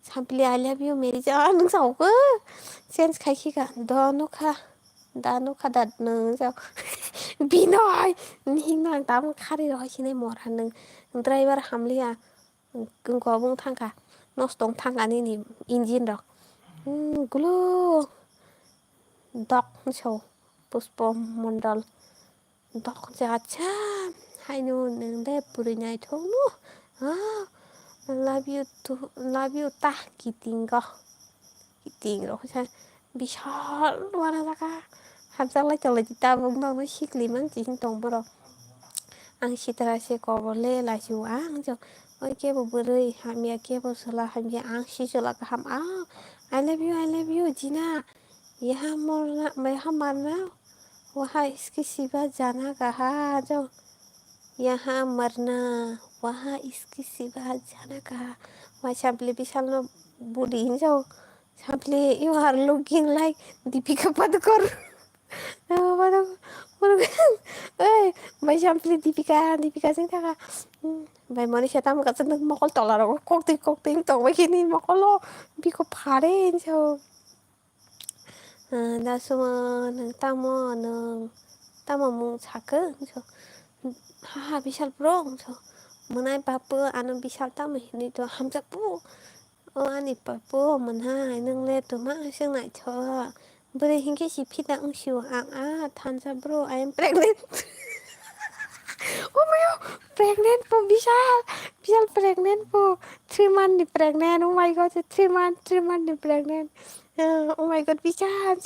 Sampli, I love you, Mary Jane. Nung sao ko. Change khai khika. Do nukha. Da nukha da nung sao. Bino ai. Ning nang tam khari rohoi sinai mora nung. Driver hamliya. Wngkha obo wng thangkha, nosto wng thangkha nini engine rok. Hmm, gulo dok hinso Pushpa Mondol. Dok hinso, acha, haino nwng de bwrwi naithok no. Ah, love you too, love you ta kiting go. Kiting rok khe bishal uanajak kha. Hamjak lai tong lai di tabuk nokno sikli mang tong borok. Ang sitra se kobor le laisu ang jo. Oi kebo bwrwi hamya kebo chwla hamya ang si chwla kaham ang. I love you, I love you, Jina. Yaha morna, yaha marna, waha iski siba jana kaha jo. Yaha marna, waha iski siba jana kaha. Wai sampli bishal no budi hinjo. Sampli, you are looking like Deepika Padukone. Padukone, Padukone. Ei, bai sampli Deepika, Deepika sing thaka. Hmm, bai mani se tam kacha nang mokol tola rogo kok twi kok twi tong bai kini mokolo biko phare hinjo. Ah, da sumo nang tamo nang tamo mung sakhe hinjo. Ha ha bishal bro hinjo. Mwnai bapu ano bishal tamo hinwi to hamjak bu. O ani papu, mwnha, nwng le twma swng naithok. Bwrwi hinkhe si phita wngsio ang, a thansa bro, I am pregnant. Oh my God, pregnant po, bishal, bishal pregnant po. Three month ni pregnant, oh my God, three month, three month ni pregnant. Ah, oh my God, bishal.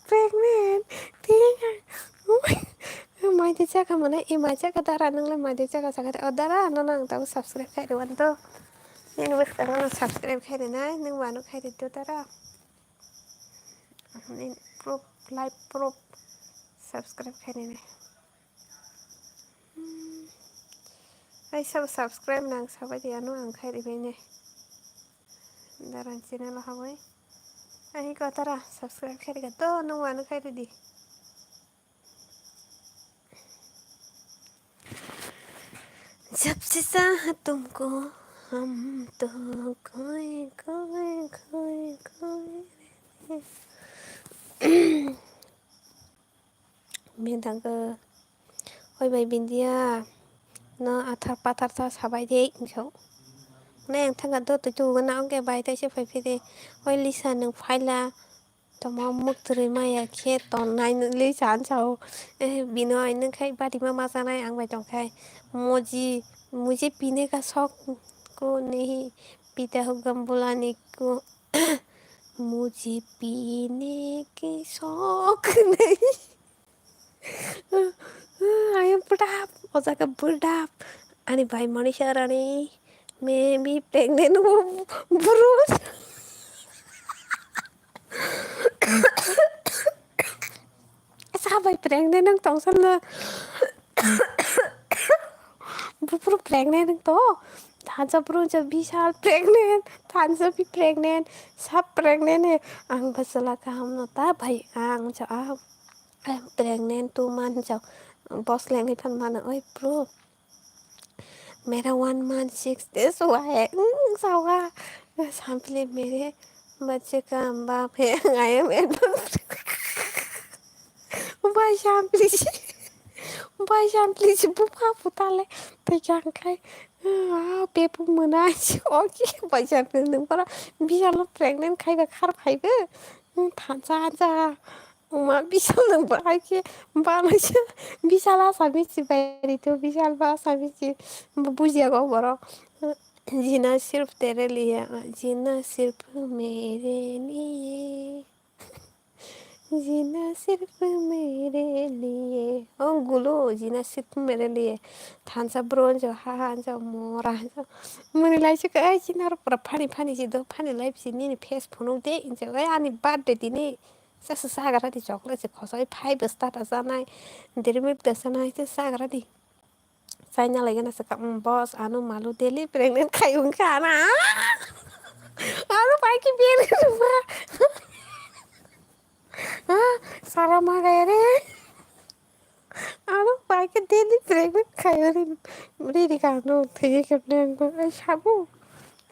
Pregnant. Tini mai de chaka mana, ima chaka dara nang le mai de chaka chaka. O dara, no nang tau subscribe khai de wan to. Nini bwskango no subscribe khai de nai, nang wano khai de to dara. Nini proof, live proof subscribe khai de nai. Hmm. Ai sabo subscribe nang sabai de ano ang khai de bai nai. Daran channel o habwi. Ani kotara subscribe khairika to nung wano khairidi. जब से चाहा तुमको हम तो खोए, खोए, खोए, खोए। Bini thangkhe, "Oi bai Bindiya, no athar pathar ta sabai de," hinso. Nai ang thangkha do twi tubugo na ongke bai taisa phai phai de. "Oi Lisa, nwng phaila, Tamo muktwrwi maya khe tonnai nw li chan sao. Eh, bino ai nw khai bari ma ma chanai ang bai tong khai. Moji, mujhe pine ka shok ko nahi, pita hugam bulane ko, mujhe pine ki shok nahi. Ayang pwdap, o jaga bwrdap. Ani bai Manisha Rani, maybe pregnant o bwrwi. Sa bai pregnant wng tong sano. Buphuru pregnant wng to. Thansa bwrwi wngsa bishal pregnant. Thansa bi pregnant. Sab pregnant he. Ang bwsala kaham no ta bai. Ang cha, ah, I'm pregnant two months. Boss lengwi phan mano, "Oi bro, mera one month six days hua hai." Hmm, sawa. Sampli mere bache ka bap hai. I am advance. Bai sampli si. Bai sampli si bupha putale. Tei kang kai. Ah, pepu mena si. Oke, bai sampli nung para. Bisalo pregnant khai ba khar phai be. Hmm, thansa ja. Uma bisal nang bahai khe banaisa bisal asami si bai rito bisal ba asami si bujiya go borok. Jina sirf tere liye, jina sirf mere liye, jina sirf mere liye. O gulo jina sirf mere liye. Thansa bronjo ha ha jo mora jo. Muni lai se kai jina ro pura phani phani si do phani lai si nini face phunuk de injo ani birthday dini. Sasa sagra di chocolate se khosoi phai bwsta ta sanai. Diri milk ta sanai se sagra di. China lagi na saka, mm, boss, anu malu daily pregnant khai wngkha na. Anu pai ki beri rupa. Ah, sara ma gaya re. Anu pai ki daily pregnant khai ri ri ka no thege ke plan ko. Ai sabu.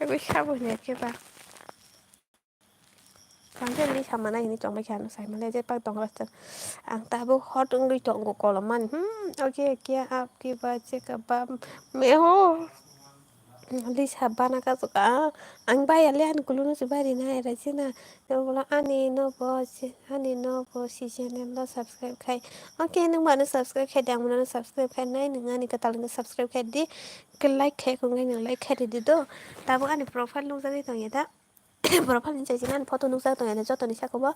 Ai sabu ne ke ba. Tangkhe ni samana hini tongbai khe ano saimale je pak tong rasta. Ang tabuk hot wngwi tongo kolom mani. Hmm, oke, kya aapki bache ka baap mein ho? Lisa bana ka suka. Ang bai ale ani kuluno se bai rina era jina. Tebo bola ani no bo je, ani no bo si channel lo subscribe khai. Oke, nung mano subscribe khai di, ang mano subscribe khai nai, nung ani katal no subscribe khai di. Ke like khai ko ngai nung like khai di do. Tabuk ani profile nung jagwi tong ya da. Borok phani chai chini ani photo nukjak tong ani jotoni saka o.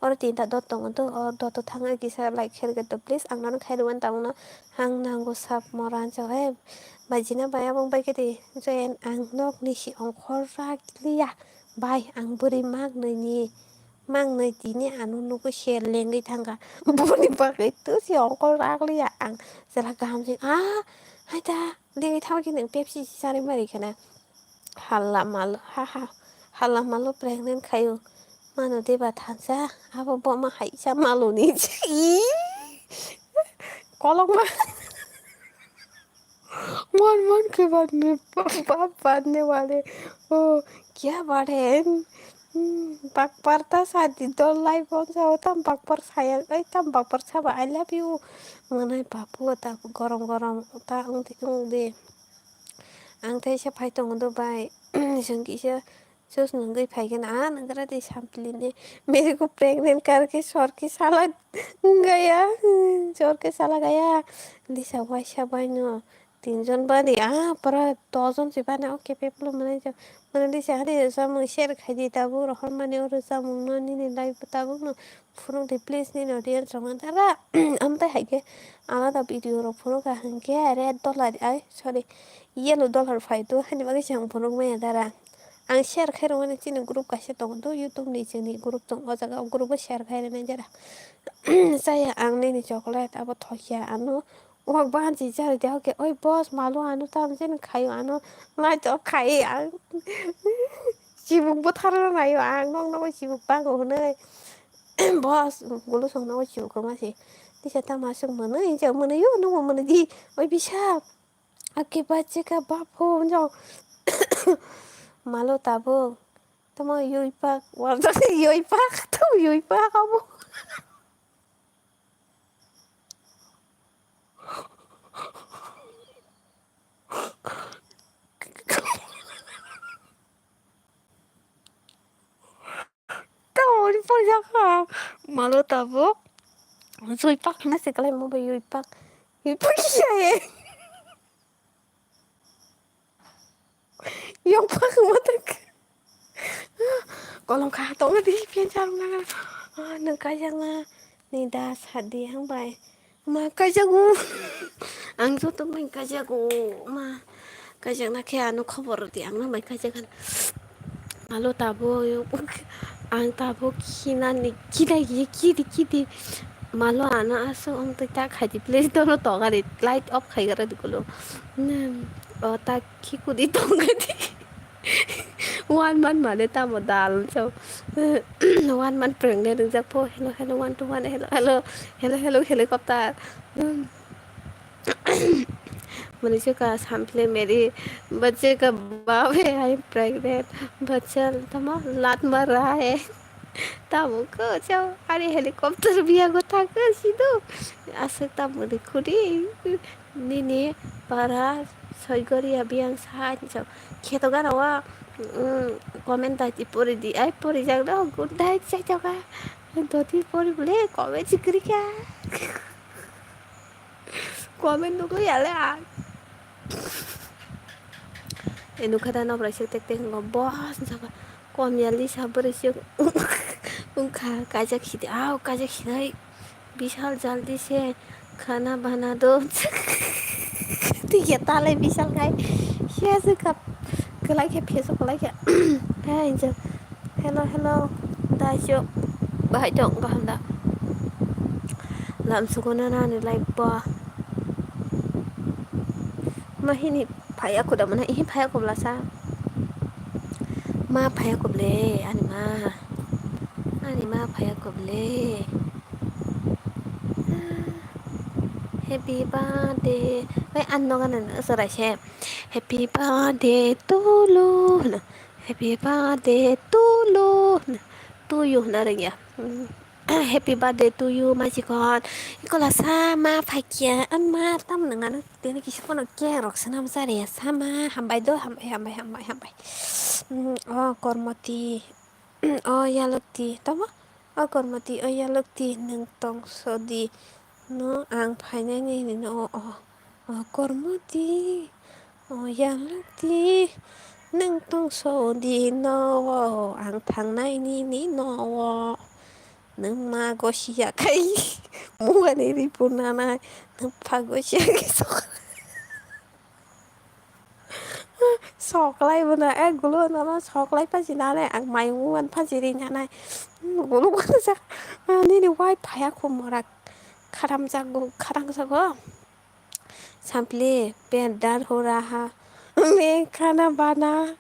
Oro tinta dot tongo to, o dot o thangwi kisa like share khe to please. Ang nono khai rwmani tabukno hang nango sap mora ansa he. Bai jina bai abong bai khe di joyan ang nokni si ongkhor rak liya. Bai ang bwrwi mak nwi ni, mak nwi tini ano nugwi se lengwi thangkha. Boni bagwi to si ongkhor rak liya ang jela kaham se ah hai ta lengwi thangkhe nwng Pepsi si charwi mari khana. Halla malo, ha, ha, halla malo pregnant khayo. Mano deba thansa, abo boma haisa maloni. Ih, kolokma. Mon mon ke baad mein baap baanne wale. Oh, kya baat hai? Hmm, bakpar ta sadi dol lai bonsa ho tam bakpar saya, ai tam bakpar saba I love you. Manai bapu ta gorom gorom ta ungdi ungdi. Ang tei se phai tongo do bai. Chwng kisa sus nungwi phai khe na, ah, nang gra de sampli ni. Mere ko pregnant kar ke sor ke sala gaya. Sor ke sala gaya. Lisa waisa bai no. Tinjon bani, ah, pura dojon se bani, oke, peplo mane jo. Mane lisa hari samung share khai di tabuk, rohor mani oro samung no nini live tabuk no. Phunuk di please nini audience rok antara. Amtai hai khe alada video rok phunuk kha hwnkhe red dollar ai sorry yellow dollar phai do hani bagwi se ang phunuk maya dara. Ang share khai rwmani chini group kaisa tongo do YouTube ni chini group tongo o jaga o group o share khai rwmani jara. Chaya ang nini chocolate abo thokya ano wak banchi chari de hoke oi boss malo ano tam jani khayo ano nai to khai ang. Chibuk bwtharna naio ang, nokno chibuk pango hwnwi. Boss, gulusongno chibuk kwma se. Tisa tama swk mwnwi, hinjak mwnwi o, nungbo mwnwi di. Oi bisa. Ake bache ka bapho, hinjak. Malo tabuk. Tamo yui pak, wajak yui pak, tamo yui pak abo. Tamo ni Jaka. Malo tabuk. Jui pak na se kalai mo bai jui pak. Jui pak ya ye. Yok pak mo tak. Kolom kha tong di pian charung na. Ah, nang kajang na. Ni da sadi hang bai. Ma kaijago. Ang joto mai kaijago. Ma kaijakna khe ano khobor rwdi, ang no mai kaijagan. Malo tabuk ang tabuk khinani kidai kidi kidi. Malo ano aswk wng twi ta khaidi, please dono tongari light off khai gara dikulo. O ta khikudi tongadi. One month mane tamo dal so. One month pregnant wngjak pho. Hello, hello, one to one, hello, hello, hello, hello, helicopter. Mani se ka sample meri, bache ka babe, I am pregnant. Bacha tamo lat mar raha hai. Tamo ko chao, are helicopter biya go thaka sido. Aswk tamo de khudi. Nini para soigoriya biyang sa hinwi sa kheto gana o, mm, comment dai ti pori di, ai pori jak do good night sai jaga. Doti pori bole comment si kri kya. Comment nugui yale ang. E nukha da nobrai sik tek tek ngo boss jaga. Kom yali sa bwrwi sik wngkha, kaijak sidi, au kaijak sinai. Bishal jaldi se khana bana do. Tike tale bishal khai. Siya se kap. Kelai khe phesu kelai khe. Hai je. Hello, hello. Da jo. Bahai dong kaham da. Lam sugo na nani life ba. Mahini phaya kuda mana ihi phaya kubla sa. Ma phaya kuble ani ma. Ani ma phaya kuble. Happy birthday. Bai an noga na sorai se. Happy birthday to you. Happy birthday to you. To you na ringya. Happy birthday to you, ma chikon. Ikola sa ma phaikya, an ma tam nang ano tini kisi kono cake rok swnam sa re ya. Sama hambai do, hambai, hambai, hambai, hambai. Mm, oh, Kormoti. Oh, Yalukti. Tamo? Oh, Kormoti, oh, Yalukti, nung tong sodi. No, ang phainai ni, ni, no, oh, oh. O Kormoti, o Yalukti, nwng tongso di nowo, ang thangnai nini nowo. Nwng ma gosia khai, mungani ripunanai, nwng pha gosia khai sok. Soklai bwna, eh, gulo nono soklai phaji nanai, ang mayung wan phaji ri nanai. Gulo gulo jak, nini wai phaya khum morak. Kharam jago, kharang jago. Sampli, pet dar ho raha. Me khana bana.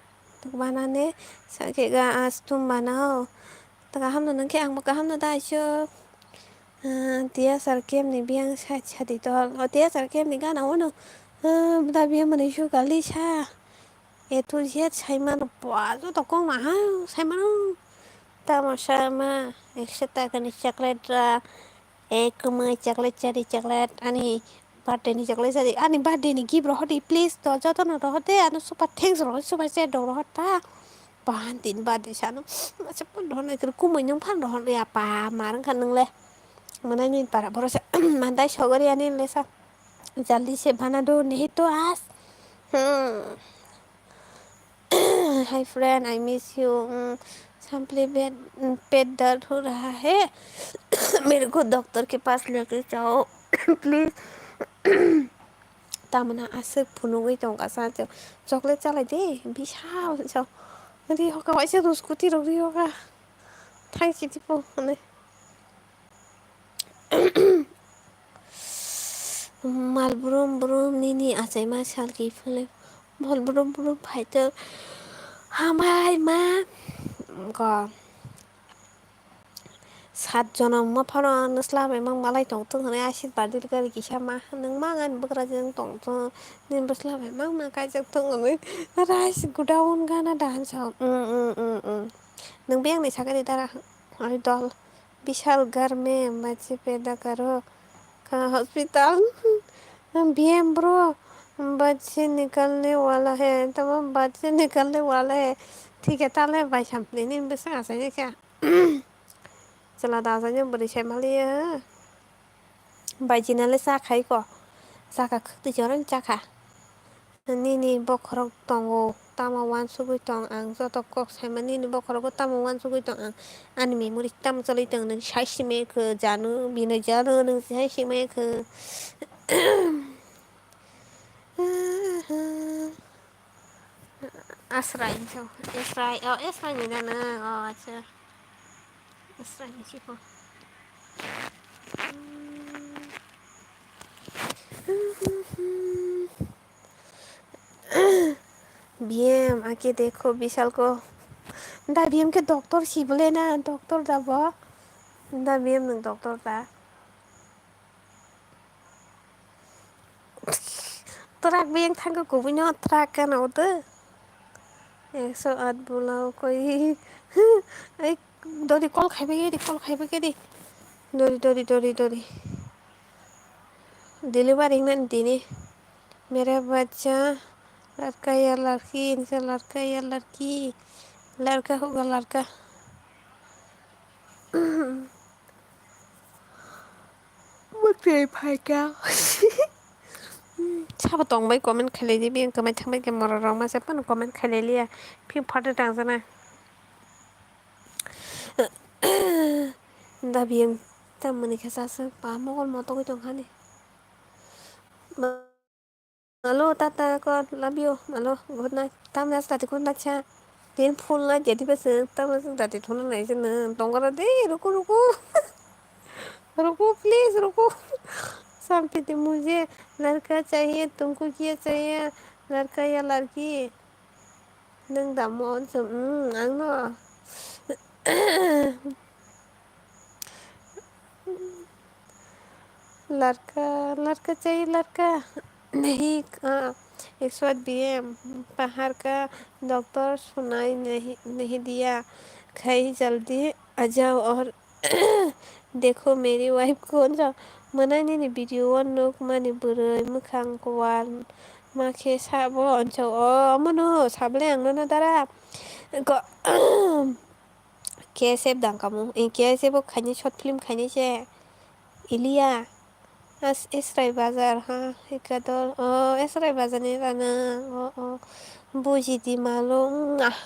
Bana ne, sakhe ga as tum bana ho. Ta kaham no nang khe ang bo kaham no da aisuk. Ah, T S R camp ni biyang side sadi dol. O T S R camp ni gana wano. Ah, da biyang mani su gali sa. A to Z saimano, ba, joto kok ma ha, saimano. Tamo sama, ekso taka ni chocolate ra, eh, kwmwi chocolate chari chocolate, ani birthday ni chocolate chari, ani birthday ni gift rohor di, please, to joto no rohor de, ano super thanks rohor, super chat rohor ta. Bahan tin birthday sano, masa pun rohor nai, kwmwi nung phan rohor ya, pa, mar wngkha nung le. Manai ni para, boro sa, mandai sogori ani le sa. जल्दी से बना दो, नहीं तो आज। Hmm. Hi friend, I miss you. Hmm. Sampli bed, hmm, pet dard ho raha hai. मेरे को डॉक्टर के पास लेके जाओ, please. Tamna aswk phunugwi tongkha sa, chocolate chalai de, bishal sa. Ri hoka waisa do scooty rok ri hoka. Thang si tipo, hwnwi. Mal brum brum nini achaima salki phunui mal brum brum phaitwk hambai ma. Go sat jonom ma phano nwsla bai mang malai tongthwng hwnwi asirwad rwgwi kisa ma nwng mang ani bwkrajwk tongthwng nini bwsla bai mang ma kaijak thwng hwnwi rice godown gana dance. Nwng biyang ni sakani dara ani dol. विशाल घर में बच्चे पैदा करो। कहाँ hospital? BM bro, बच्चे निकलने वाला है, तमाम बच्चे निकलने वाला है। ठीक है, tale bai sampli ni bwswk achaini kha. Chwla da achaino bwrwi sai maliya. Bai jinale cha khai ko. Chakha khwtwi jorani chakha. Nini bokhorok tongo, tamo uansugwi tong ang, joto kok saima nini bokhorogo tamo uansugwi tong ang, ani memory tamo chalwi tong, nwng sai simaya kho, janu, bini janu, nwng sai simaya kho. Asrai, so, Asrai, oh, Asrai ni na nwng, oh, acha. Asrai ni si ko. Biyem, ake dekho, bishal ko. Da biyem ke doctor si bole na, doctor da bo. Da biyem nwng doctor da. Twrak biyem thango kubui no twrak kana udo. Ekso at bula koi. Ai, dori call khaibai di, call khaibai di. Dori, dori, dori, dori. Delivery nang dini. Mere bachcha, ladka ya ladki, insa ladka ya ladki, ladka hoga ladka. Mwtai phaikha. Sabo tongbai comment khailai di, biyang kwmai thangbai khe morok rok masa phano comment khailai liya. Phi photo tangjaknai. Da biyang tamoni khe sasa pa mokol motogwi tongkhani. Malo, tata, ko, love you, malo, good night. Tamni aswk tati good night sa. Tin phone light jadi bese, tamni aswk tati thuna nai se nwng. Tongkara de, ruko, ruko. Ruko, please, ruko. Shanti de mujhe ladka chahiye, tumko kya chahiye, ladka ya ladki. Nwng da mo, mm, ang no. लड़का, लड़का चाहिए, लड़का नहीं, हाँ, एक सौ आठ बीएम, बाहर का डॉक्टर सुनाई नहीं, नहीं दिया, खाई जल्दी आ जाओ और देखो मेरी वाइफ कौन सा, mwnai nini video o nuk mani bwrwi mwkhang kuar ma khe sabo, ansa o, omono sabole ang nono dara. Ko-, K S F dang kamu. Eh, K S F o khaini short film khaini se. Iliya. As Esrai Bazar, ha, Ekadol. Oh, Esrai Bazar ni rana. Oh, oh. Buji di malo. Mm, ah.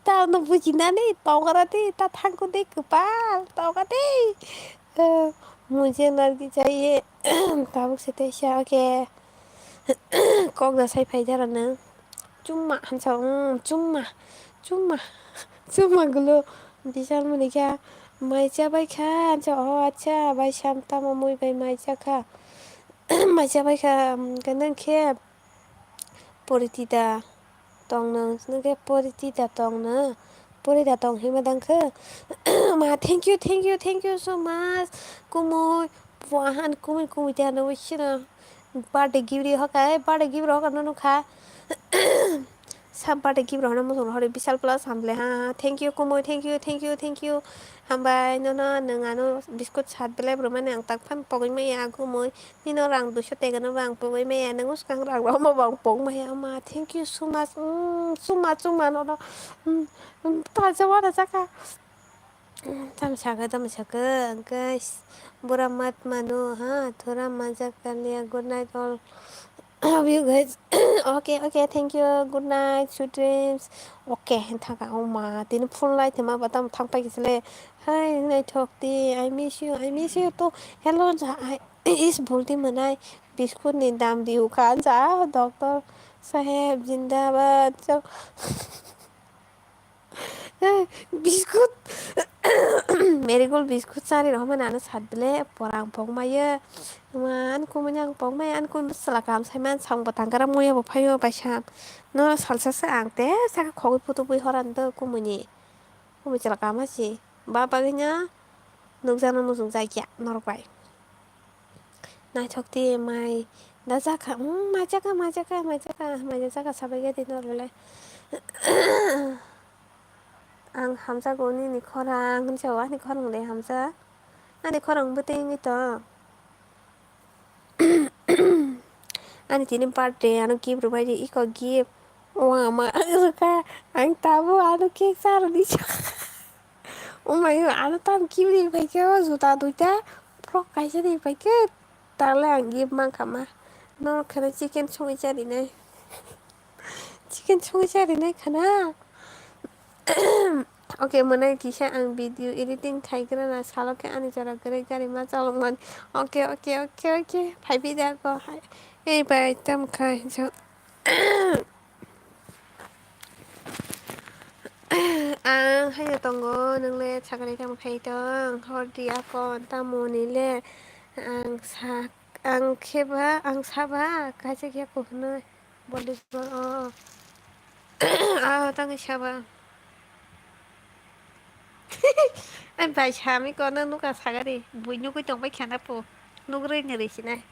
Ta no buji na ni, tongkara di, ta thangku di, kwpal, tongka di. Eh, mujhe nargi chahiye. Tabuk se te sha ke. Kok da sai phai jara na. Chumma hansa, mm, chumma, chumma, chumma gulo. Bisal mani kha, mai cha bai kha, hansa, oh, acha, bai sam tamo mui bai mai cha kha. Mai cha bai kha, mm, kanang khe, poriti da tong no, nang khe poriti da tong no, pori da tong hima dang khe. Ma, thank you, thank you, thank you so much. Kumui, wahan kumui, kumui te ano wisina. Birthday gift ri hoka, eh, birthday gift ri hoka no nukha. Sa birthday gift rok no muchung rok hori Bisal Plus hamle ha. Thank you, kumui, thank you, thank you, thank you. Hambai, nono, nwng ano biscuit sat belai bwrwi mani ang tak phan pogwi maya, kumui. Nino rang duiso tegano bo ang pogwi maya, nwng swkang rang rok ma bo ang pogwi maya. Ma, thank you so much. Mm, chuma, chuma, nono. Mm, mm, ta jawa da jaka. Tamo sakha, tamo sakha, guys. Bura mat mano, ha, thora majak kaliya. Good night, all of you guys. Okay, okay, thank you. Good night, sweet dreams. Okay, thaka, oh ma, tini phone lai thima ba tamo thang pai kisle. Hi, naithok di, I miss you, I miss you too. Hello, ja, I is bulti manai. Biscuit ni dam di ukha, ja, doctor saheb, jindabad. Biscuit, Marigold biscuit chari rok mani ano sat bele pora ang pok mayo. Ani kumui ni ang pok mayo, ani kumui bwsala kaham sai man, sang bo tangkara muya bo phaio bai sam. No salsa se ang te saka khogwi phutu bui horan do kumui ni. Kumui chwla kaham si. Ba bagwi no nukjakno muchung jakya norok bai. Naithok di mai da jakha, mm, mai jakha, mai jakha, mai jakha, mai jakha sabai khe di norok le. Ang hamjago nini khorang, hinsa o ani khorang de hamjak. Ani khorang bwtwi wngwi tong. Ani tini birthday, ano gift rwbai di, iko gift. O ama, ang rwkha, ang tabuk ano cake charwdi. O mayo, ano tam kibri phaikhe, o juta duita, frok kaisa ri phaikhe, tale ang gift mankha ma. Norok khana chicken songwi charinai. Chicken songwi charinai khana. Okay, mwnai kisa ang video editing khai grana, salo khe ani jora kwrwi gari ma chalokmani. Okay, okay, okay, okay. Phaibi da ko. Ei bai, tam khai. Ang haino tongo, nwng le sakni tamo khai tong, hor di akon tamo ni le, ang sa, ang kheba, ang saba, kaisa khe kuhno volleyball o, ah, tangwi saba. Ai bai sami kono nuka sagari, bui nugui tongbai khana po, nugrui ni risi nai.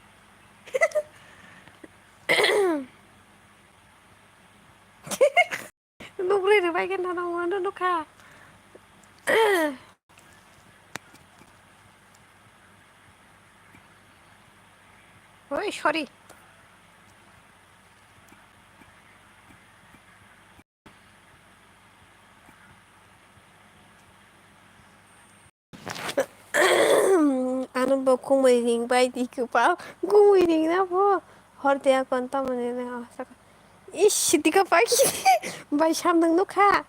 Nugrui rwbai khe nono wano nukha. Oi, sorry. Ano bo kumui ring bai di kwpal, kumui ring na bo. Hor dia kon tamo ni na, oh, saka. Ish, dika pai ki. Bai samnang nukha.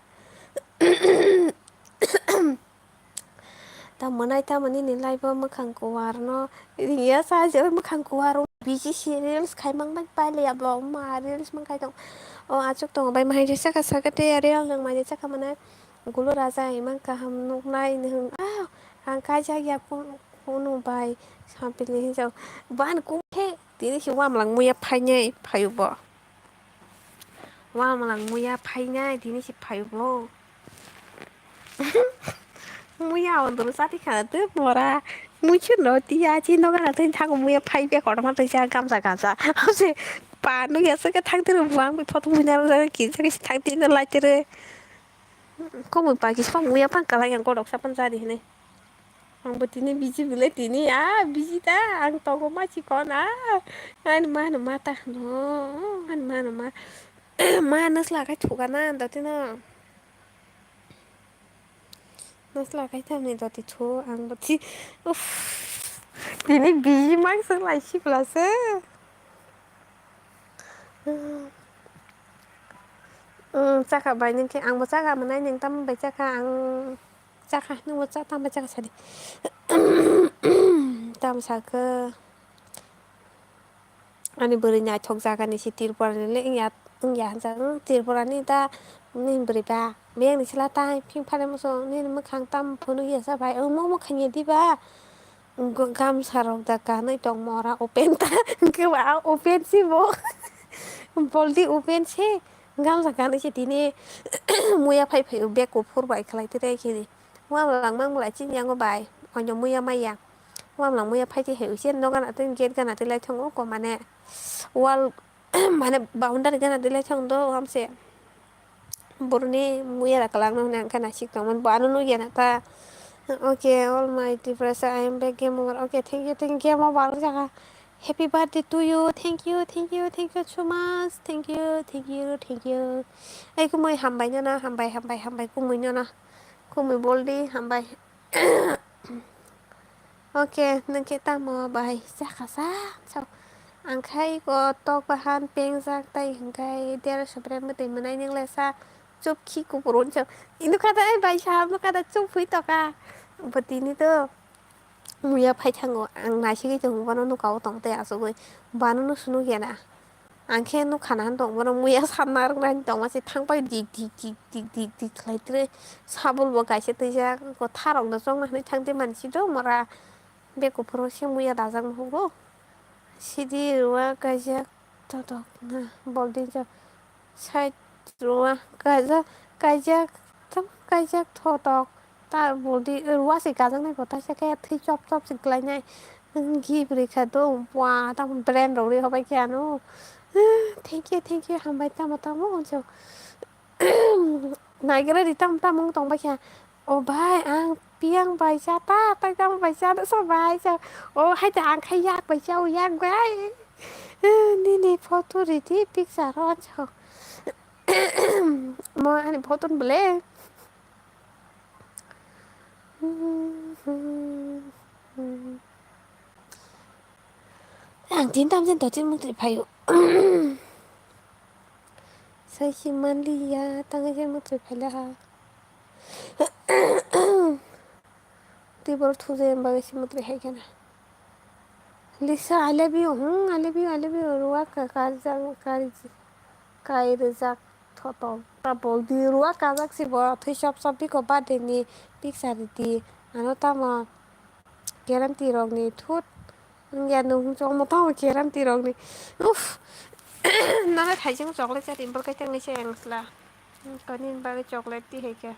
Ta mwnai tamo nini live o mwkhang kuwar no ring ya sa je, mwkhang kuwar o busy si reels khai mang bai pai le ya bo ma reels mang khai tong. O achuk tongo bai mahai je saka saka te ya reels nang mai je saka mane. Gulu raja imang kaham nuknai nwng. Ah, ang kaijak ya kun-, kunu bai sampili hinjao. Ban kung khe tini si wamlang muya phainai phaio bo. Wamlang muya phainai tini si phaio bo. Muya ondoro sati khana tei mora. Muichu no tiya chi no gana tei thango muya phai be kotorma tei cha gamsa gamsa. Hose pa nukya se khe thang tero buang bi photo muya no jagoi kinsa khe thang tero lai tere. Komui pai kisa muya pang kalai ang godok sapan jari hinui. Ang bo tini busy bwle tini, ah, busy ta, ang tongo ma chikon, ah, ani ma no ma ta no, ani ma no ma, ma no sla kai thuka na, dati no. No sla kai thamni dati thu, ang bo ti, uff, tini busy mang se lai si bwla se. Mm, chakha bai nung khe ang bo chakha mwnai, nung tamo bai chakha, ang chakha, nung bo cha, tamo bai chakha sadi. Tamo sakhe ani bwrwi naithok jaga ni si Tripura ni le wngya, wngya hwnjak, wng Tripura ni ta nini bwrwi ba biyang ni sila tai phing phare muchung nini mwkhang tamo phunuk ya sa bai, omo omo khaina diba? Gamsa rok da kanwi tongmo ora open ta, hwnkhe ba open se bo. Boldi open se, gamsa kanwi se tini muya phai phai bag kuphur bai khlai twi khe. Wamlang mang bwlai chini yango bai, oino muya maya. Wamlang muya phai twi hai usen no gana twi gate gana twi lai thung o ko mane wall mane boundary gana twi lai thung do wamse. Boroni muya da kwlangno hwnwi ang khe naisik tongmani, bo ano nukya na ta. Okay, all my depressed, I am back game over. Okay, thank you, thank you, game over jaga. Happy birthday to you, thank you, thank you, thank you so much, thank you, thank you, thank you. Ei kumui hambai nono, hambai, hambai, hambai, kumui nono, kumui boldi, hambai. Okay, nung khe tamo bai chakha sa, so, ang khai ko tok bahan pengjak tai hwnkhe derso bre mwtwi mwnai nung le sa, chup khi kupur unsa. Ino kha da bai sa, mo kha da chup hui toka. Bo tini to muya phai thango, ang naisigwi tongo, bono nuka o tong tei achugwi, bono no sunu khe na. Ang khe nukha na tong bono muya sanna rwknai tongma se thang pai dik dik dik dik dik dik khlai tre sabul bo kaisa twijak kwthar rok no chongma hinwi thang twi mani si do mora bek kuphur se muya dajak nugo sidi rwak kaijak totok na boldi jak side rwak kaijak kaijak tam kaijak totok. Ta body, eh, wasai kajaknai bo taisa khe thwi chop chop se klainai. Gibri kha do, bua, tamo brand rok ri hobai khe ano. Thank you, thank you, hambai tamo tamo hwnso. Naigra ri tamo tamo wng tong bai kha. O bhai, ang piyang bai cha ta, tai tamo bai cha do sa bai cha. O hai ta ang khai yak bai cha, o yak bai. Nini photo ri di picture ro cho. Mo ani photo ni bole. Ang tin tam jen to tin mutri phaio. Sai si manliya, tang jen mutri phaila ha. Twi borok thujaiyani bagwi se mutri hai kheno. Lisa, I love you. Hmm, I love you, I love you. Ruwa ka-, karjak, karj-, kai rijak thoto. Tabuk di ruwa kajak se bo thwi sop sop biko birthday ni picture ridi. Ano tamo guarantee rok ni thut. Wngya nwng chwngno tamo guarantee rok ni. Uff. Nana thaising chocolate chati bwlkai tangni se ang sla. Kani bagwi chocolate ti hai khe.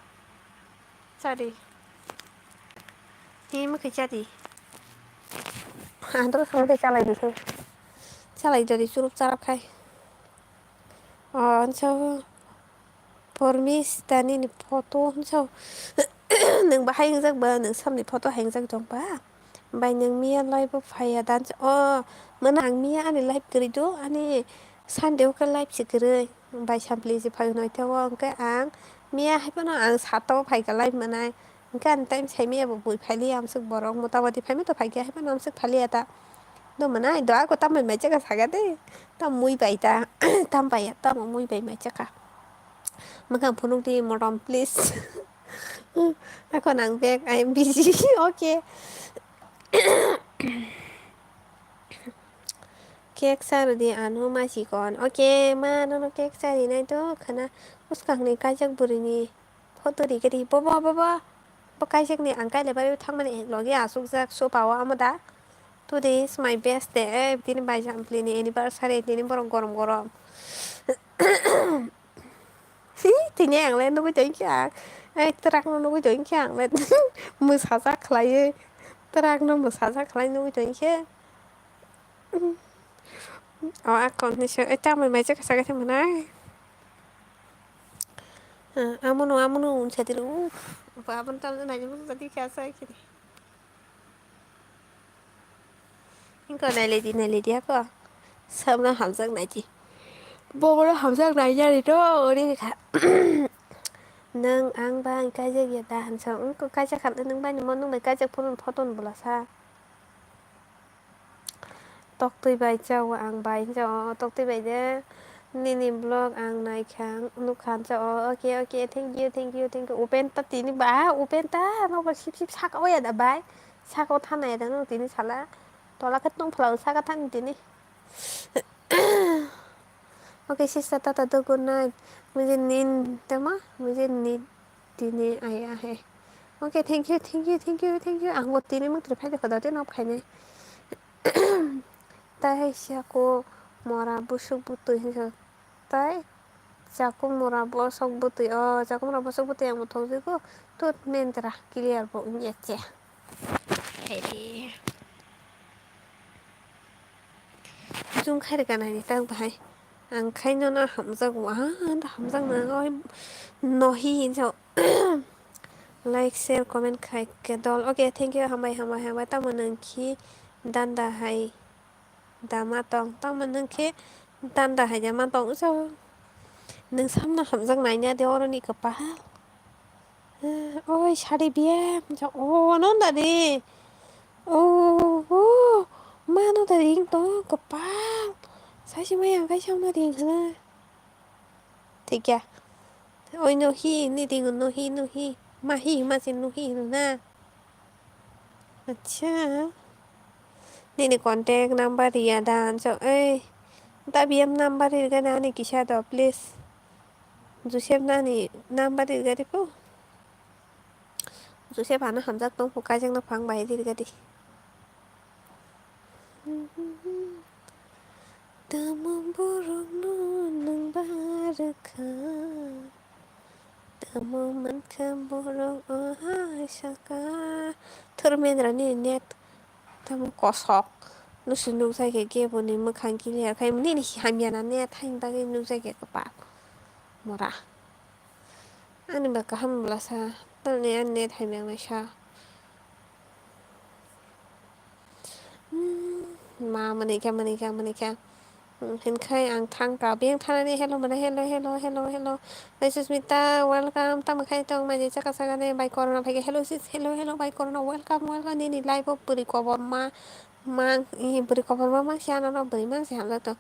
Chadi. Tini mwkhwi chadi. Ang to swngde chalai di khe. Chalai dodi churup charap khai. O, ansa pormis tani ni photo ansa. Nwng bahai wngjak ba, nwng samni photo hai wngjak jong ba. Bai nwng miya live o phaiya dan. O, mano ang miya ani live kwrwi do, ani Sunday o khe live se kwrwi. Bai sampli se phai hwnwi tei o hwnkhe ang miya hai phano ang sato phai kha live mwnai. Hwnkhe ani time sai maya bo bui phai liya amswk borok mota moti phai mata phai khe hai phano amswk phai liya ta. Do mwnai do ako tambai mai chakha saga de. Tam mui bai ta. Tam bai ya tamo mui bai mai chakha. Mwkhang phunuk di motom please. Ako nang bag I am busy. Okay. Cake sa rwdi ano ma chikon. Okay, ma nono cake sa rinai to khana bwskangni kaijak bwrwini photo rikhe ri. Bobo, bobo, bo kaijakni ang kailai bai thangmani logi asukjak sopa o amo da. Today is my best day. Eh, tini bai Jampli ni anniversary, tini borok gorom gorom. Hi, tini ang le nugui tongkhe ang. Ai, twrak no nugui tongkhe ang le. Mwsajak khlaiwi. Twrak no mwsajak khlai nugui tongkhe. O, akon ni se, ai, tamai mai chakha chakha se mwnai. Ah, amono, amono, unsa dilo. Uff, abon tal na ni mo tadi kasa kiri. Ingko nailedi, nailedi ako. Sabno hamjak naidi. Boboro hamjak naijani to, ori kha. Nwng ang ba ang kaijak ya da hansa. Ingko kaijak kha nwng bani mo nwng bai kaijak phone photo ni bwlasa. Toktwi bai chao ang bai hinsa o toktwi bai de. Nini vlog ang naikha, nukha, ang cha o, okay, okay, thank you, thank you, thank you. Open ta tini ba, open ta, no ba sip sip saka o ya da bai. Saka o thana ya da no tini sala. Tola khe tong phala saka thang tini. Okay, sister, tata do, good night. Mujhe neend tama, mujhe neend tini aya hai. Okay, thank you, thank you, thank you, thank you. Ang bo tini mung tiri phai de khoda tini nok khainai. Tai hai siya ko mora busuk butui hinsa. Tai chakumura bosok bwtwi, o chakumura bosok bwtwi ang bo thokjagwi tut mendra clear bo wngya che. Haire. Jung khairokha naini tak bahai. Ang khaino no hamjago, ah, hamjakna oi nohi hinsa. Like, share, comment khai khe dol. Okay, thank you, hambai, hambai, hambai. Tamo nang khi danda hai. Dama tong, tamo nung khe danda hai dama tong, so. Nung samno hamjak naina de oroni kwpal. Oi, sari biya, o, no da de. O, o, ma no da ring tong, kwpal. Saisi mai ang kai samno ring hana. Thikya. Oi, no hi, ni ring no hi, no hi. Ma hi, ma sin no hi, no na. Acha. Nini contact number riya da anso. Ei. Tabi am number rirga na ani kisa do, please. Joseph nani number rirga di po. Joseph ano hamjak tong po, kajak na phang bai rirga di. Tamo borok no nung barwkha. Tamo mankha borok o hai saka. Thurmendra ni net tamo kosok. Nusi nukjai khe kebo ni mwkhang clear khai nini hamya na net haini bagwi nukjai khe kwpal. Mora. Ani ba kaham bwlasa. Tamni ani net hamya naisa. Hmm, ma mani kha, mani kha, mani kha. Hmm, hinkhai ang thangkha. Biyang thanani hello mana, hello, hello, hello, hello. Bai Susmita, welcome. Tamo khai tong mani chaka chaka de bai Corona phaikha. Hello sis, hello, hello, bai Corona, welcome, welcome. Nini live o bwrwi koborma mang, i bwrwi koborma mang si ano no bwrwi mang si hamjak to.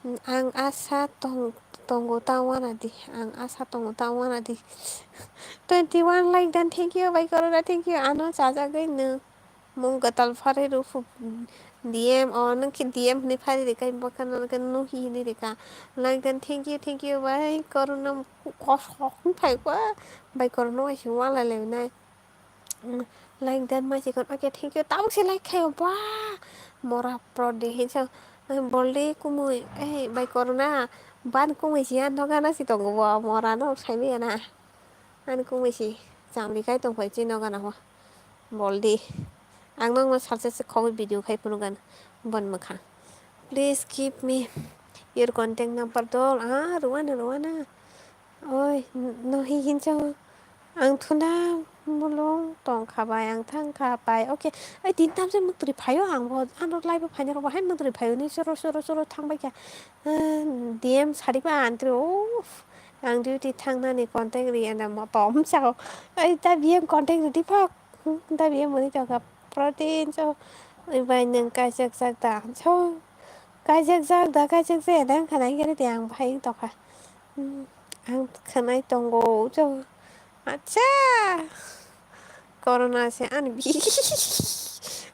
Hmm, ang asa tong, tongo ta wana di. Ang asa tongo ta wana di. Twenty one like dan, thank you, bai Corona, thank you. Ano chajagwi nw. Mung kwtal phari rw phu D M o, nwng khe D M hwnwi phari rwkha, bokha no khe nuhi hwnwi rwkha. Like dan, thank you, thank you, bai Corona kok kok wng phai kha, bai Corona waisa wala le nai. Like dan mai se kon, okay, thank you, tabuk se like khayo, ba mora pro de hinsa, boldi kumui, eh, bai Corona, ban kumui sia noga na si tongo bo, mora no sai maya na. Ani kungwi si chamri kai tong phai chini noga na ho. Boldi. Ang nokno salsa se khogwi video khai phunukgan bon mwkhang. Please give me your contact number dol. Ah, rwano, rwano. Oi, no hi hinsa ho. Ang thuna mulung tong kha bai, ang thang kha bai. Okay. Ai, tin tam se mukri phaio ang bo. Ano live phaina ro bahai mukri phaio ni soro, soro, soro thang bai kha. Ah, D M sari ba antri. Uff. Ang duty thangnani contact riyana motom sao. Ai ta biyang contact ridi phak. Hmm, ta biyang mani tongkha protein sao. Oi bai nwng kaijak jak da sao. Kaijak jak da, kaijak jaya da wngkha na, hingkhe ridi ang bahai wng tongkha. Hmm, ang khwnai tongo sao. Acha. Corona se ani bi-,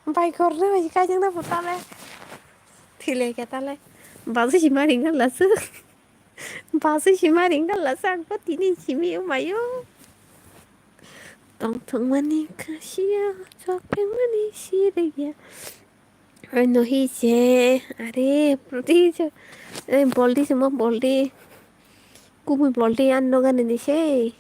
bai corona bai kaijak na bo tale. Thilai khe tale. Baji hima ringna lasu. Baji hima ringna lasu ang bo tini simi umayo. Tongthokmani khasiya, chokphengmani sirigya. Oi no hi se, are, proti se, oi, boldi se mo, boldi. Kumui boldi an noga nini se.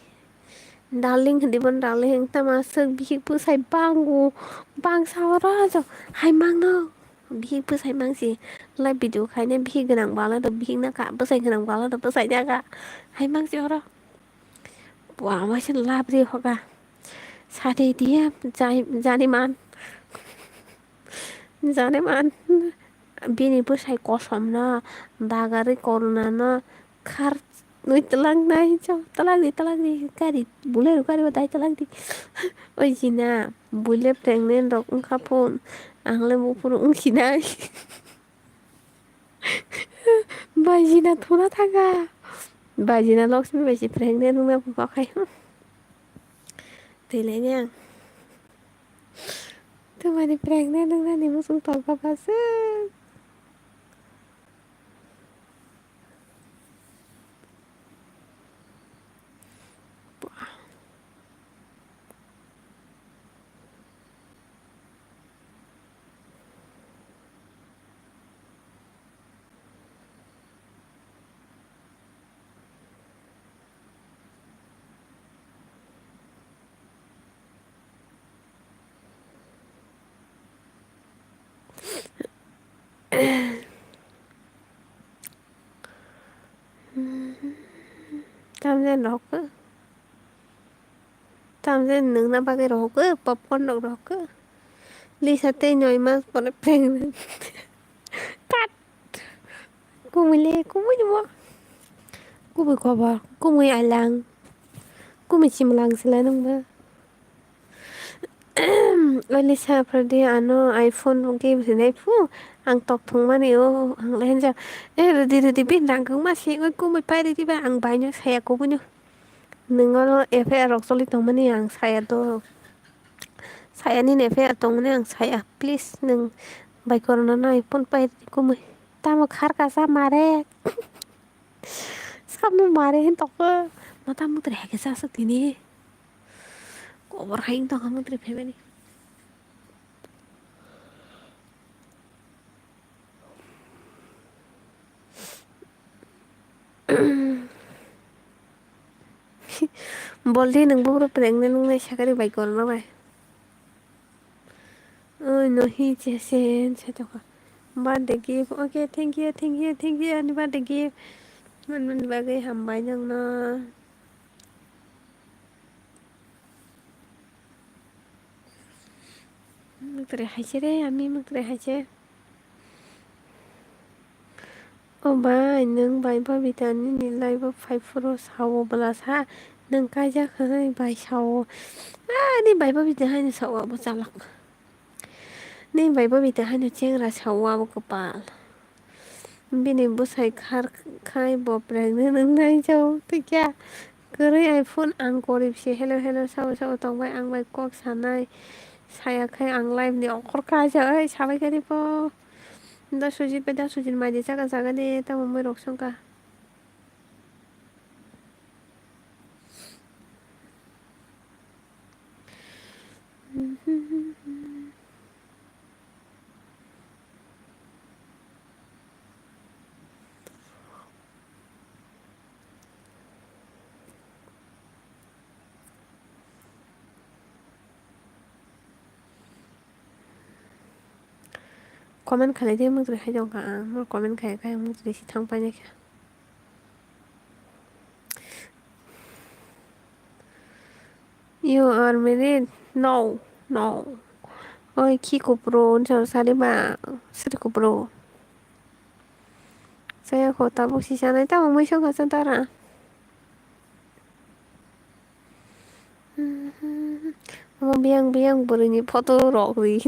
Darling, hindi bon darling, tama sek bihik bwsai bangu, bangsa oro jo, hai mangno. Bihik bwsai mangsi, lai video khaina bihik gwnang bala do, bihik na ka, bwsai gwnang bala do, bwsai na ka. Hai mangsi oro. Bua, waisa labri hoga. Sari diye, jai, jani man. Jani man. Bini bwsai kosom no, bagari corona no, khar nui twlang nai, cho, twlang di, twlang di, gari, Bolero gari o dai twlang di. Oi jina, buile pregnant rok wngkha phun, ang le buphuru wngkhi nai. Bai jina thuna thanga. Bai jina Lakshmi bai si pregnant wngna buphang khai. Twi lai ni ang. Twmani pregnant wngnani muchung tolpa bwswk. Tamjani rohok khe, tamjani nwngna bagwi rohok khe, popcorn rok rohok khe. Lisa tei noi mas pore pregnant. Cut. Kumui le, kumui ni mo. Kumui kobo, kumui ailang. Kumui chimlang sila nungba. Oli sa phradi ano iPhone game sinai phu, ang tok thung mani o, ang le henja. Eh, rudi rudi bin rang kang ma si, oi kumui pai ridi ba, ang bai no saya kubui no. Nung ono F I R rok choli tong mani ang saya do. Saya nini F I R tong mani ang saya, please nung bai corona no iPhone pai ridi kumui. Tamo khar kasa mare. Samno mare hin tokhe. Mata mutri hai khe chasuk tini. Kobor hai wng tongkha mutri phaimani. Boldi nwng buphuru pregnant wngnai sakani bai corona bai. Oi no hi chesen se tokha. Birthday gift. Okay, thank you, thank you, thank you ani birthday gift. Manmani bagwi hambai nangno. Muktre haise re, ami muktre haise. O bai, nwng bai Babita nini live o phai phuru sao bwla sa, nwng kaijak hwnwi bai sao. Ah, ni bai Babita haino sao abo chalak. Ni bai Babita haino chengra sao abo kwpal. Bini bwsai khar khai bo pregnant wngnai jao twi kya. Kwrwi iPhone ang gorib se hello hello sao sao tongbai ang bai kok sanai. Saya khai ang live ni ongkhor kaijak oi sabai kani po. Da sujit bai da sujit mai di chaga chaga ni tamo mui rok songkha. Comment khalai di, mung twi hai tongkha ang, mung comment khai khai mung twi si thang painai kha. You are married? No, no. Oi, khi kupro, unsa sari ba, sri kupro. Saya kho tabuk si sanai, tabuk mui songkha sa tara. Omo biyang biyang bwrwini photo rok ri.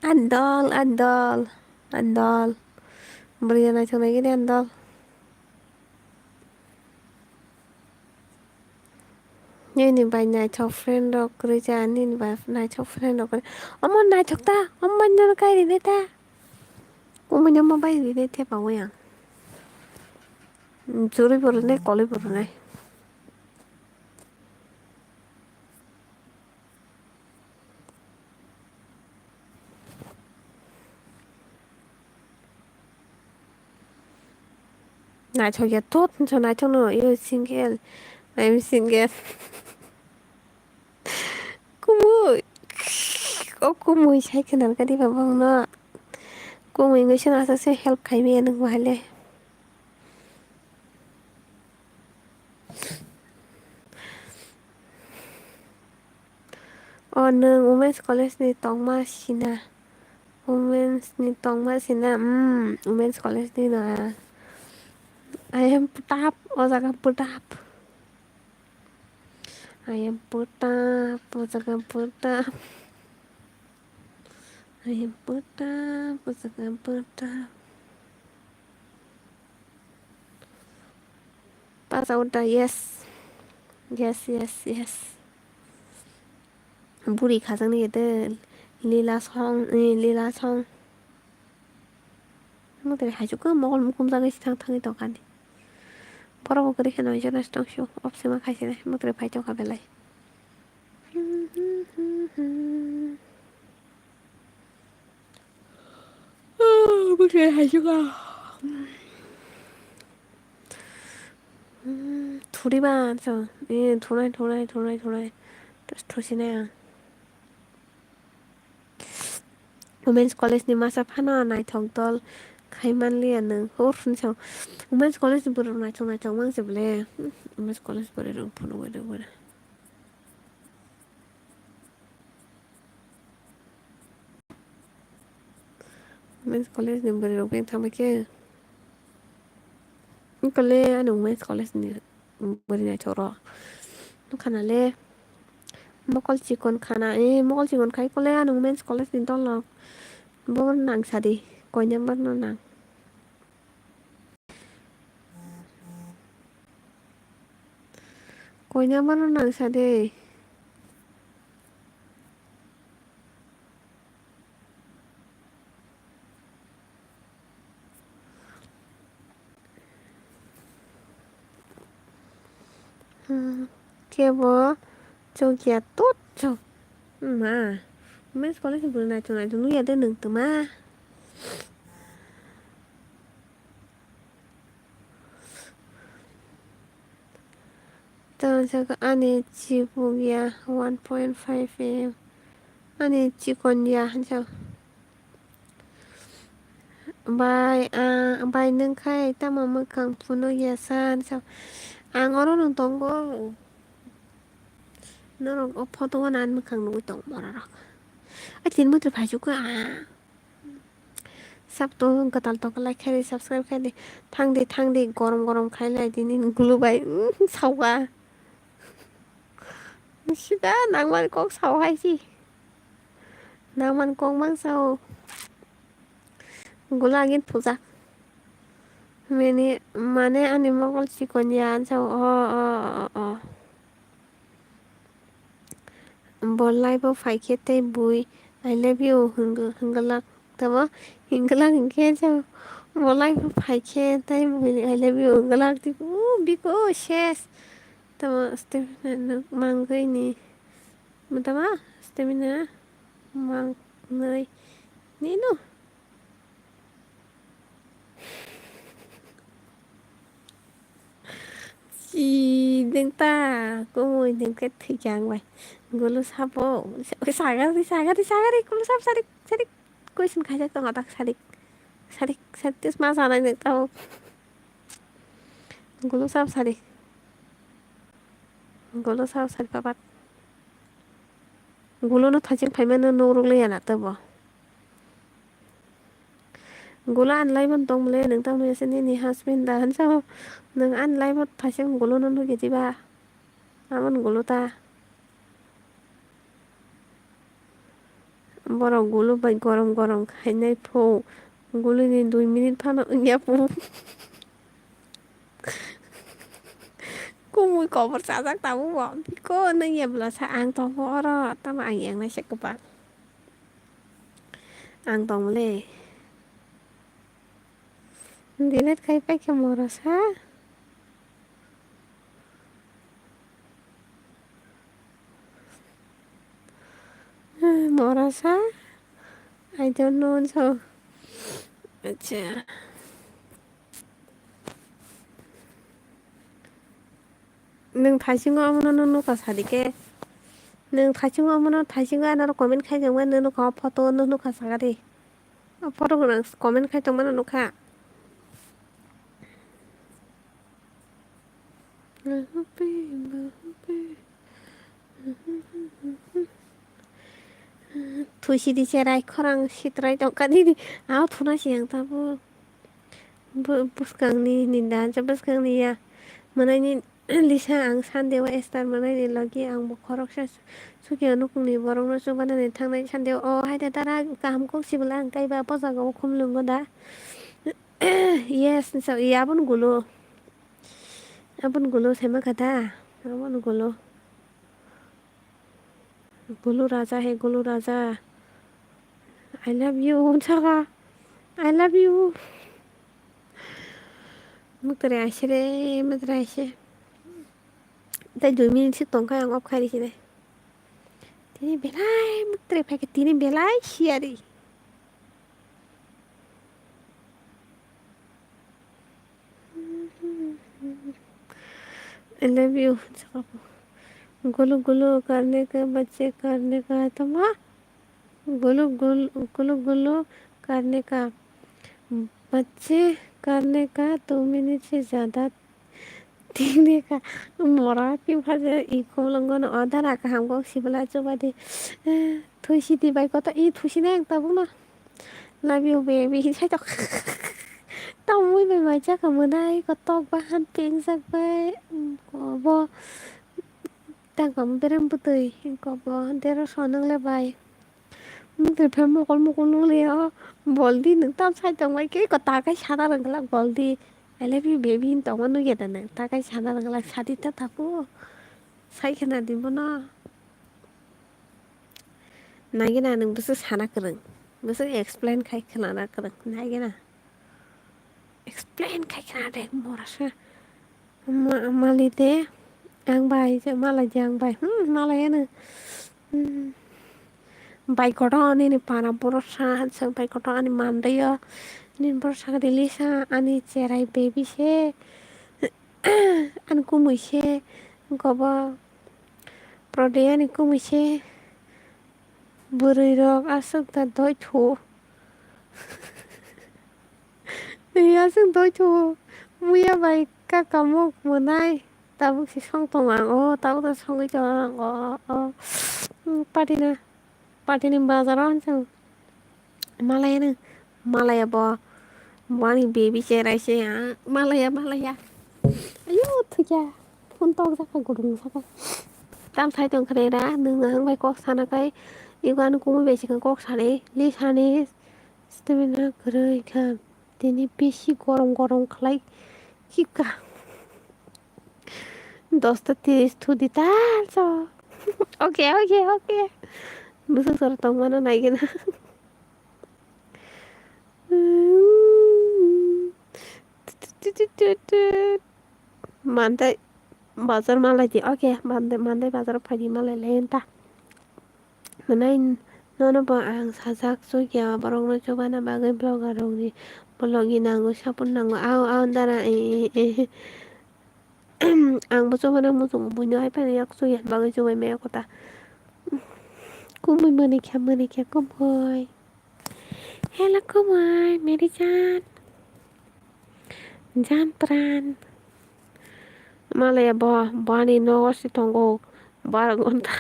Andol, andol, andol. Bwrwi naithok naigini andol. Nini bai naithok friend rok kwrwi cha, nini bai naithok friend rok kwrwi. Omo naithok ta, omo bai nono kai rinai ta. Omo bai rinai thepa wi ang. Churwi bo rinai, kolwi bo rinai. Naithok ya tot, naithok no, you single, I am single. Kumui, o kumui sai khwna kadi ba bang no. Kumui wngwi se aswk se help khai maya nung bahai le. O nwng Women's College ni tongma sina. Women's ni tongma sina, mm, Women's College ni no. I am putap, o jaga putap. I am putap, o jaga putap. I am putap, o jaga putap. Pass out da, yes. Yes, yes, yes. Buri khajak ni de lila song, eh, lila song. Mutri hai chukha mokol mukum jagwi thang thangwi tongkha ni. Borok bo kwrwi kheno jonas tongsu opsima khaisini mutri phai tongkha belai. Bwkhe hai chukha. Thuri ba so. Eh, thurai, thurai, thurai, thurai. Just thusinai ang. Women's College ni masa phano naithok dol khai manliya nwng. Hor hinsa Women's College ni bwrwi rok naithok naithok mang se ble. Women's College bwrwi rok phunugwi rok bwrwi. Women's College ni bwrwi rok beng thangbai khe. Wngkha le ani Women's College ni bwrwi naithok rok. Wngkha na le mokol chikon khana, eh, mokol chikon khai kole ani Women's College ni dol rok. Bo nang sadi, koi number no nang. Koi number no nang sadi. Hmm, kebo chokya tot chok. Ma, Women's College ni bwrwi naithok naithok nukya de nwng twma. Tamo saka ani chibuk ya one point five M. Ani chikon ya hansa. Bai, ah, bai nwng khai tamo mwkhang phunuk ya sa hansa. Ang oro nwng tongo. Norok o photo o nang mwkhang nugwi tong borok rok. Ai tin mutri phaichuk kha. Sab to gatal tongkha, like khaidi, subscribe khaidi. Thangdi, thangdi, gorom gorom khailai di nini gulu bai. Sauka. Sida nangmani kok sao hai si. Nangmani kok mang sao. Gulu agin thujak. Mene, mane ani mokol chikon ya, sao. O, o, o, o. Bo live o phaikhe tei bui "I love you" hwngwlak tamo, hwngwlak hwnkhe se bo live o phaikhe tei bui "I love you" hwngwlak tei biko ses tamo stamina nwk mangwi ni tamo stamina mangwi ni no. Chi deng ta, kumui deng khe thwikha ang bai. Gulu sabo, saga di, saga di, saga di, gulu sab sadik, sadik. Question khaijak tongo tak sadik. Sadik, sadik tes ma sanai nang tao. Gulu sab sadik. Gulu sab sadik papat. Gulu no thaching phaimano nuk rwk liya na tabo. Gulu ani live o tong bole, nwng tamo ya se nini husband da hinsa o, nwng ani live o thaising gulu no nugya diba? Amon gulu ta. Borok gulu bai gorom gorom khainai phu, gulu ni dui minute phano wngya phu. Kumui kobor chajak tabuk bo, biko nungya bwlasa ang tongo oro, tamo ang yang naisa kwbang. Ang tongmole. Delete khai paikha morosa. Morosa. I don't know so. Acha. Nwng thaisingo omono nukha sadi khe. Nwng thaisingo omono thaisingo anaro comment khai tongmani nukha o photo no nukha saka di. O photo gwnang comment khai tongmani nukha. Thuisi di cherai khorang sitrai tongkha di. Ao thuna si ang tabuk. Bwskangni ninda, bwskangni ya. Mwnai ni lisa ang Sunday o Esther mwnai ni logi ang bo khoroksa suki o nukung ni borok no chubanani thangnai Sunday o. O hai da dara kaham kok sibwla ang kaiba bo jaga o khum lungo da. Yes, so ya aboni gulo. Aboni gulo sema kha da. Aboni gulo. Gulu raja he gulu raja. I love you, saka. I love you. Muktere aise re, muktere aise. Tai dui minute se tongkha ang off khai risi nai. Tini belai muktere phaikhe tini belai siyari. I love you. Gulu gulu karne ka bacche karne ka tama. Gulu gulu gulu gulu karne ka bacche karne ka two minute se jada. Tini ka mora ki phaje i khulungo no o dara kaham kok sibla chuba di. Thuisi di bai koto i thuisi na ekta buno. Love you baby. Sai tok. Tamo bai mai chaka mwnai kotok bahan pink jak bai. Kobo. Tangkam berem bwtwi kobo dero sonang le bai. Mukti phe mokol mokol nung le o. Boldi nwng tam sai tong bai ke ko takai sana rwng glak boldi. I love you baby hin tongma nugya da nwng takai sana rwng glak sadi ta taku. Sai khna di bono. Nagina nwng bwswk sana kwrwng. Bwswk explain khai khna kwrwng. Nagina. Explain khai khna de mora sa. Mali de ang bai je malai je ang bai. Hmm, malai ano. Hmm. Bai koto nini para borok sa hansa bai koto ani mandayo. Nini borok sa release ani cherai baby se. Ani kumui se. Gobo. Prodeyani kumui se. Bwrwi rok aswk da doi thu. Aswk doi thu. Muya bai kakamuk mwnai. Tabuk se song tongo ang o. Tabuk da songwi tongo ang o. O. Party na. Party ni bazar o hansa. Malai no. Malaya bo. Bo ani baby cherai se, ah, malaya, malaya. Ayo, thukya. Phone tok jaka gudung jaka. Tam sai tong khre ra, nung ang bai kok sana kai. Igo ani kumui bai se kok sani, li sani. Stamina kwrwi kha. Tini bisi gorom gorom khlai khika. Dosta tiris thudi tal so. Okay, okay, okay. Bwswk sor tongmano naigena. Mantai bazar malai di. Okay, mantai, mantai bazar phai di malai lai ta. Manai nono bo ang sajak chukya borokno chubana bagwi vlogger rokni vlogni nango, support nango. Ao, ao, dara, eh, eh, eh. Ang bo chubana muchungo, buino hai phano yak chukya bagwi chubai maya kota. Kumui mani khe, mani khe, kumui. Hello, kumui, meri jan. Jan pran. Malaya bo, bani nogo si tongo. Bar gonta.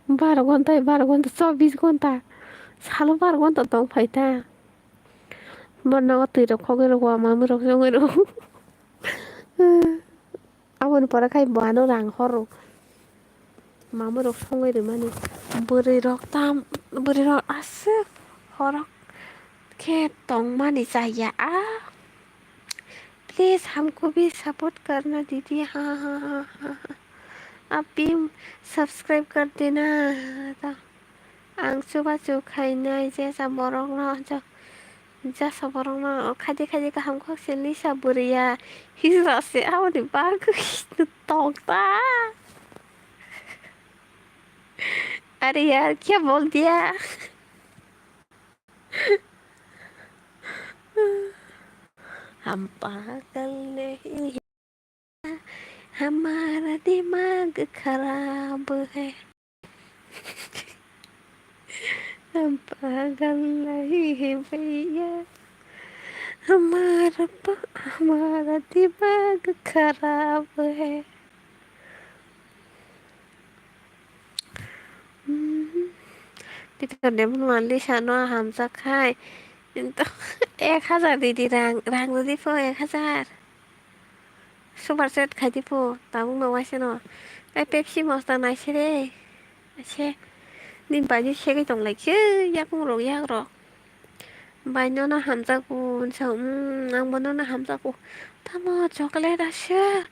Bar gonta, bar gonta, chobbish gonta. Salo bar gonta tong phai ta. Bo nogo twi rok khogwi rok, wa mamwi rok songwi rok. Aboni pore khai bo ano rang horo. Mamwi rok songwi rwmani. Bwrwi rok tam, bwrwi rok aswk horok khe tongmani chaya a. Please हमको भी support करना दीदी, हाँ, हाँ, हाँ, हाँ, हाँ। आप भी subscribe कर देना। Ang chubachu khainai jesa borokno, jo-, jesa borokno khaidi khaidi kaham kok se lisa bwrwiya hijra se aboni bagwi tongta. अरे यार, क्या बोल दिया? हम पागल नहीं, हमारा दिमाग खराब है। हम पागल नहीं है भैया, हमारा पा-, हमारा दिमाग खराब है। Hmm. Peter Demon Mali sano hamjak khai. Ek hajar di di rang, rang di pho ek hajar. Super chat khai di pho, tabuk no waisa no. Ai Pepsi mosta nai se re. Ase. Ni bai ni segwi tong lai khe, yakung rok, yak rok. Bai nono hamjakgo, hinsa, um, ang bo nono hamjakgo. Tamo chocolate aswk.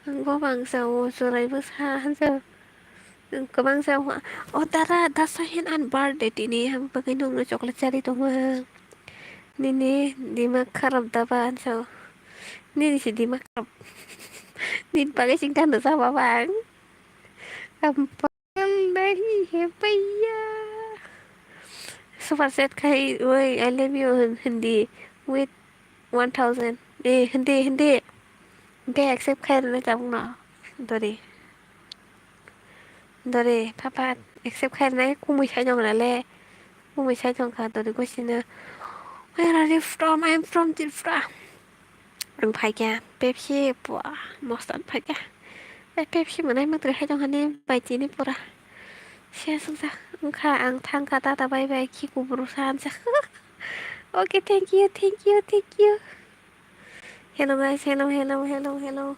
Ang bo bangsa o, chwrai bwsa, hinsa. Ang kwbangsa o, o dara, dasa hin an birthday tini, ang bagwi nungno chocolate chari tongo ang. Nini dimag kharap daba, hinsa o. Nini se dimag kharap. Nini bagwi singkha no cha baba ang. Ang Nahi hai bhaiya. Super chat khai, oi, I love you, Hindi. With one thousand. Eh, Hindi, Hindi. Hindi accept khai rwna tabuk no. Dori. Dori, papa, accept khai rwna, kumui sai jong rale. Kumui sai jong kha, dori gosina. Where are you from? I'm from Tripura. Ang phaikha Pepsi, pua, mostan phaikha. Eh, Pepsi mwnai mwtwrwi hai tongkha ni bai tini pura. Se sukjak wngkha, ang thangkha, tata bye bye, khi kuburu sa, hamsa. Okay, thank you, thank you, thank you. Hello guys, hello, hello, hello, hello.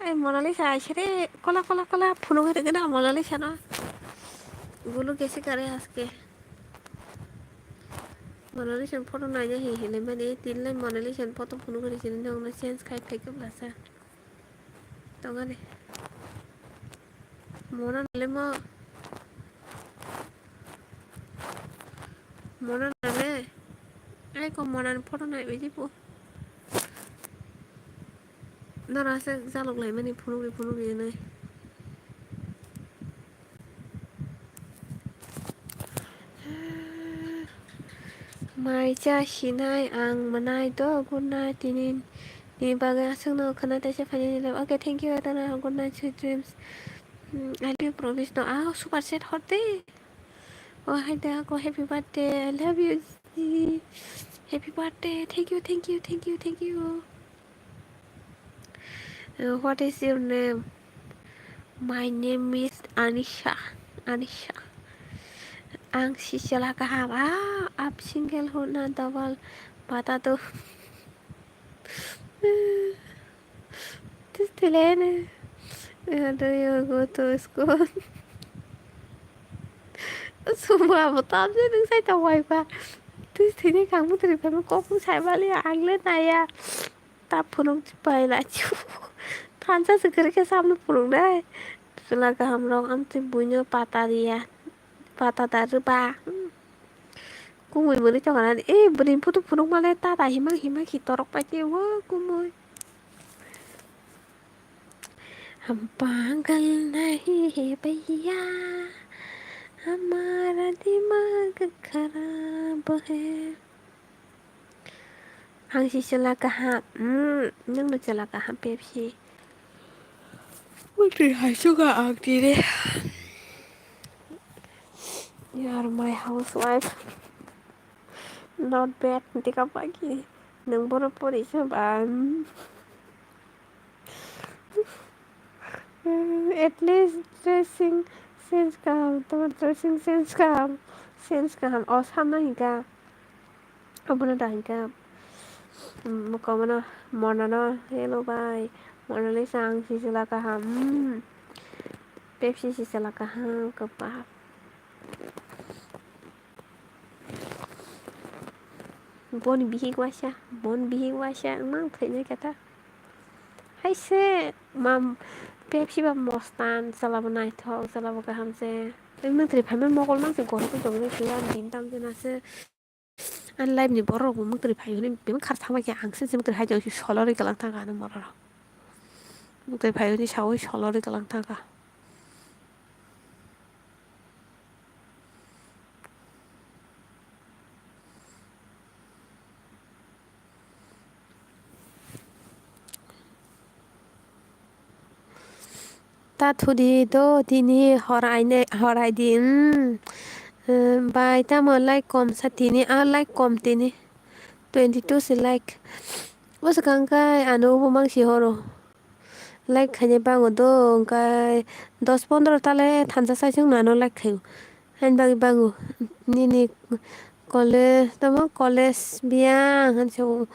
Ai, Monalisa, aisere, kola, kola, kola, phunugwi rwgwna Monalisa no. Gulu gese kare aske. Monalisa photo naina hi hile mani, tinlai Monalisa photo phunugwi rwgwna, nokno change khai phaikhe blasa. Tongani. Mona nale mo. Mona nale. Ai ko Mona ni photo nai bai di po. Nara se jalok lai mani phunugwi phunugwi nai. Mai cha sinai ang mwnai do gurna tini ni bagwi aswkno khwna taisa phainani life. Okay, thank you, Adana, gurna, sweet dreams. Mm, I love you, promise no. Ah, super chat hor de. Oh, hai de, ako, happy birthday. I love you, Didi. Happy birthday. Thank you, thank you, thank you, thank you. Uh, what is your name? My name is Anisha. Anisha. Ang si chwla kaham, ah, ap single huna double bata do. Tis tilene. Do you go to school? Suma bo tamje nung sai tong wai pa. Tis tini kang mutri pa kok sai bali ang le naya. Ta phunuk pai la chu. Thansa se kere ke samno phunuk dai. Chwla kaham rok amtwi buino pata riya. Pata da rwba. Kumui mwnwi tongna e bwrwi photo phunuk male tata himang himang khi torok pai tei o kumui. Hum pagal nahi hai bhaiya, hamara dimag kharab hai. Ang si chwla kaham, mm, nwng no chwla kaham Pepsi. Mutri hai suka ang tire. You are my housewife. Not bad, tika pagi. Nwng bono pori se ba. At least dressing sense kaham, tamo dressing sense kaham, sense kaham. O samna hinka. Abono da hinka. Mokomano, monano, hello bai. Monalisa ang si chwla kaham. Pepsi si chwla kaham, kwpak. Boni bihik waisa, boni bihik waisa, wngmang thwinai khe ta. Hai se, mam, Pepsi ba mostan, chwla bo naithok, chwla bo kaham se. Tei mwtri phaima mokol mang se gorok tong nai khe, ani din tam jena se. Ani life ni borok bo mwtri phai hwnwi bebak khar thangma khe ang se, se mwtri hai jagao se solorwi kwlang thangkha ani borok rok. Mwtri phai hwnwi saui solorwi kwlang thangkha. Ta thudi do tini hor aine, hor aidi, mm. Eh, bai tamo like kom sa tini, ah, like kom tini. Twenty two se like. O swkang kai ano bo mang si horo. Like khainai bango do, hwnkhe dos pondro tale thansa sai chwng nano like khaio. Haini bagwi bango nini college, tamo college biyang hinwi sabo.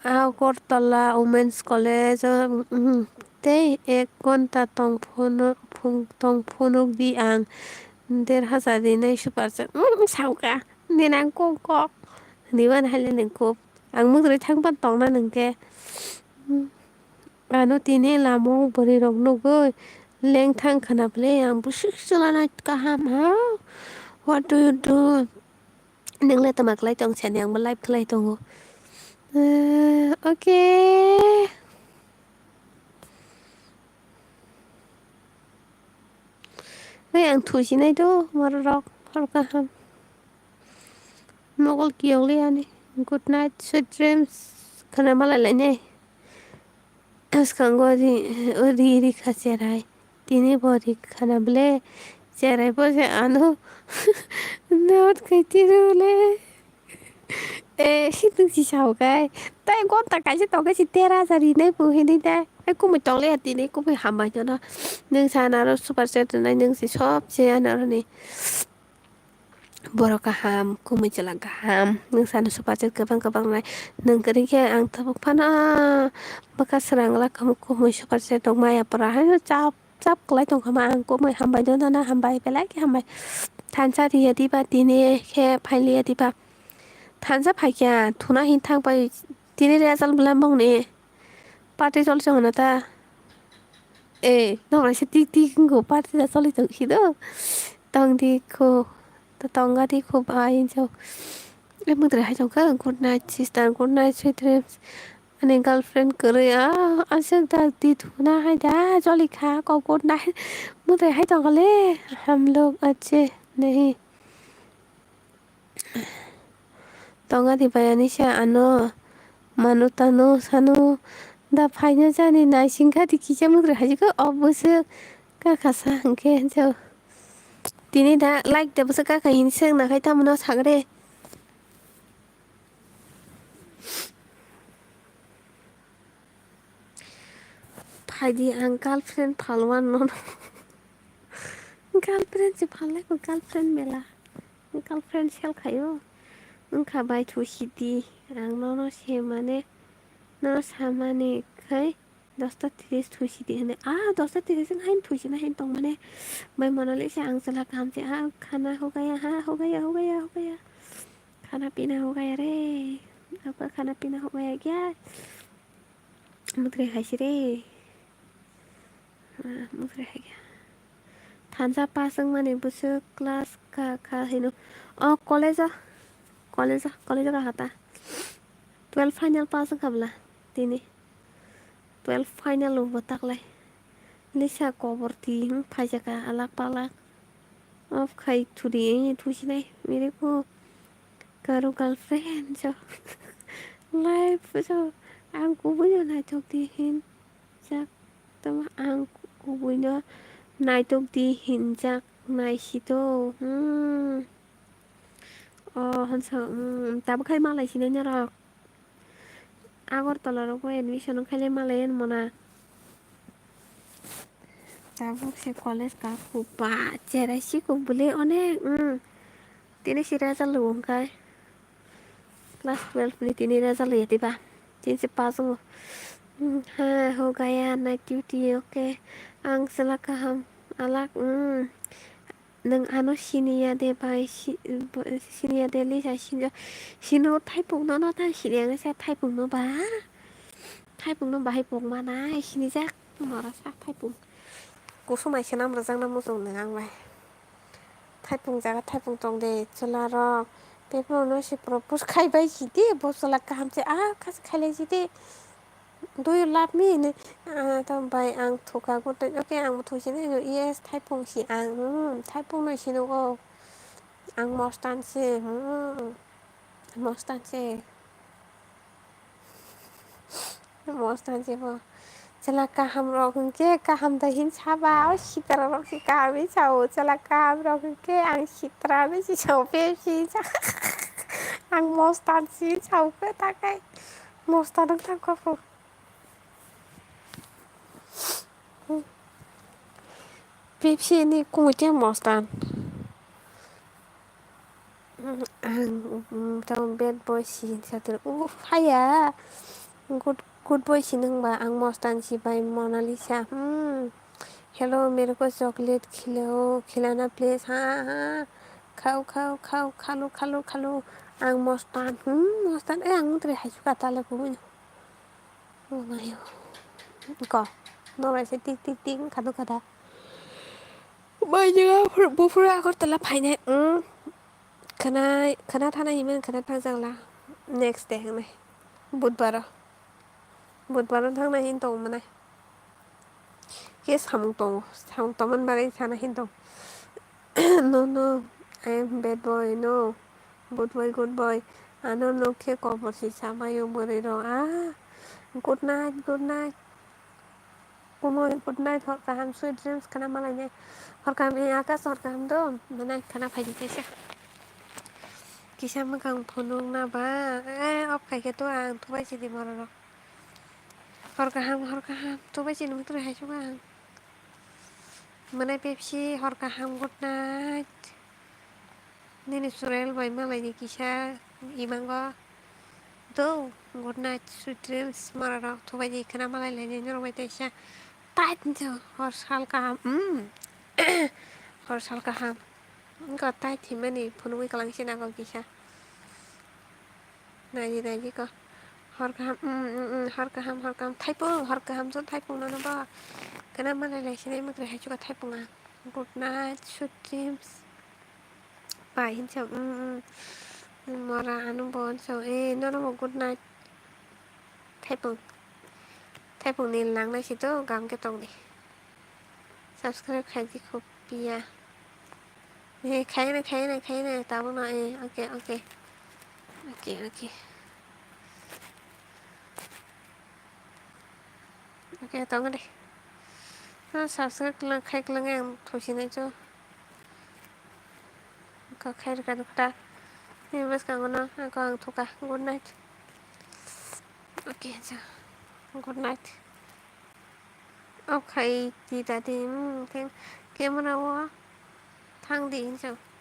Agartala Women's College o, mhm, tei ek ghonta tong phunuk, phung-, tong phunuk di ang der hajar rinai super chat. Mm, sauka, nini ang kok kok. Hwnwi mani haile nini kok. Ang mwtwrwi thangpan tongna nungkhe. Ano tini lamao bwrwi rok nugwi lengthang khwna bwle ang bwswk chwlana kaham ha. What do you do? Nwngle tama khlai tong sani ang bo live khlai tongo. Eh, okay. Oi ang thusinai do, borok rok, hor kaham. Mokol kiyok le ani. Good night, sweet dreams. Khana malai lainai. Swkango ri, ri, ri kha cherai. Tini bo ri khana bwle. Cherai bo se ano. Not khai tiro le. Eh, si tungsi sao kai. Tai gonta kaisa tongkhe si tera hajar rinai bo hinwi dai. Ai, kumui tongli ya tini, kumui hambai jono. Nwng sana aro super chat rwnai, nwng si sob se ano aroni. Borok kaham, kumui chwla kaham. Nwng sana super chat kwbang kwbang rwnai. Nwng kwrwi khe ang tabuk phano bwkha srang la khamu, kumui super chat rok maya pora haino chap. Chap kwlai tongkha ma ang kumui hambai jono na hambai belai khe hambai. Thansa riya diba tini khe phailiya diba. Thansa phaikha thuna hin thang pai tini result bwlam bongni party chol chong na ta. Eh, nokrai se tik tik wngkho party da choli tong si do. Tong di kho, ta tong ga di kho bai hinjo. Eh, mwtwrwi hai tongkha, good night sister, good night sweet dreams. Ani girlfriend kwrwi, ah, aswk dak di thuna hai da, joli kha, kok good night. Mwtai hai tongkha le, hum log achhe nahi. Tonga di bai ani sa ano, manu tanu sanu, da phaino jani naising kha di kisa mwtai hai jikha, o bwswk kakha sa hwnkhe jao. Tini da like da bwswk kakha hin swk nakhai tamo no sagre. Phaidi ang girlfriend phalwan nono. Girlfriend se phalnai ko, girlfriend mela. Girlfriend sel khaio. Wngkha bai thusi di. Ang nono se mane, nono samani khai dosta tiris thusi di hwnwi. Ah, dosta tiris wng hain thusi na hain tong mane. Bai Monalisa ang chwla kaham se. Ah, khana hogaya, ha, hogaya, hogaya, hogaya. Khana pina hogaya re. Apa khana pina hogaya kya? Mutri hai si re. Ah, mutri hai kya? Thansa pass wngmani bwswk class ka, ka hino. O college o, college o, college o kahata. Twelve final pass wngkha bwla tini. Twelve final o bo taklai. Lisa kobor ti, hmm, phaijaka alak palak. Off khai thudi, eh, thusinai. Mire ko karo girlfriend so. Life so. Ang kubui no naitok di hin. Jak tama ang kubui no naitok di hin jak nai sito. Hmm. Oh, hansa, hmm. Tabuk khai malai sinai norok. Agartala rogo admission khaile malai mona. Tabuk se college ka khupa cherai si kuk bwle onek, mm. Tini si result lo wngkha. Class twelve ni tini result lo yatiba. Tini se pass wngo. Mm, ha, ho gaya night duty, okay. Ang sela kaham. Alak, mm. Nwng ano siniya de bai, si-, bo-, siniya de Lisa siniya. Sino thaipung no, no ta siniya wngsa thaipung no ba. Thaipung no bahai pung manai sinijak. Mora sa thaipung. Kusum ai senam rwjak na muchung nwng ang bai. Thaipung jaga thaipung tong de chwla rok. Bebro no se propose khai bai si de bo chwla kaham se a khas khai lai si de. Do you love me? Hinwi, ah, tamo bai ang thuka gotwi. Okay, ang bo thusinai no. Yes, thaipung si ang. Hmm, thaipung no sinugo. Ang mostan se. Hmm, mostan se. Mostan se bo. Chwla kaham rok hwnkhe kaham da hin saba. O sitra rok se kaham hin sao. Chwla kaham rok hwnkhe ang sitra no si sao. Pepsi sa. Ang mostan si sao khe takai. Mostan wng thang kha pho. Pepsi ni kumui tei mostan. Ang, mm, tamo bad boy si hinsa tong. Uh, phaya. Good, good boy si nung ba. Ang mostan si bai Monalisa. Hmm. Hello, mere ko chocolate khilao, khilana please. Ha, ha. Khao, khao, khao, khalo, khalo, khalo. Ang mostan. Hmm, mostan. Eh, ang mutri hai suka tale kumui. Omayo. Ko. Norai se tik tik tik khadu khada. Bai jaga bufura Agartala phainai. Mm. Khana, khana thana himan khana thang jangla. Next day hangnai. Budbaro. Budbaro thangnai hin tong manai. Ke samung tongo. Samung tongman bagwi sana hin tong. No, no. I am bad boy. No. Good boy, good boy. Ano nokhe kobor si samayo bwrwi rok. Ah, good night, good night. Kumui, good night, hor kaham, sweet dreams khana malai nai. Hor kaham, eh, Akash, hor kaham do. Manai khana phaidi kaisa. Kisa mwkhang phunuk na ba. Eh, off khai khe to ang thubai sidi borok rok. Hor kaham, hor kaham, thubai sidi mutri hai suka ang. Manai Pepsi, hor kaham, good night. Nini Surel bai malai ni kisa imango. Do, good night, sweet dreams, mora rok thubai di khana malai lai ni norok bai teisa. Tait njo, hor sal kaham, mm. Hor sal kaham. Wngkha tait himani phunugwi kwlangse nago kisa. Naidi, naidi ko. Hor kaham, mm, mm, mm, hor kaham, hor kaham. Thaipung, hor kaham, so thaipung nono ba. Khana malai lai sinai mukre hai chuka thaipung ang. Good night, sweet dreams. Pai hinsa, mm, mm. Mora ano bo hinsa, eh, nono bo good night. Thaipung. Thaipung ni lang nai si to, gam ke tong di. Subscribe khai di khub piya. Eh, khai na, khai na, khai na, tabo no, eh, okay, okay. Okay, okay. Okay, tong di. No subscribe klang, khai klang ang thosi nai cho. Ko khai rwkha rwkha. Ni bwskango no, ako ang thuka. Good night. Okay, cha. Good night. Off khai di dadi, hmm, khe camera o Thang di, hinsa.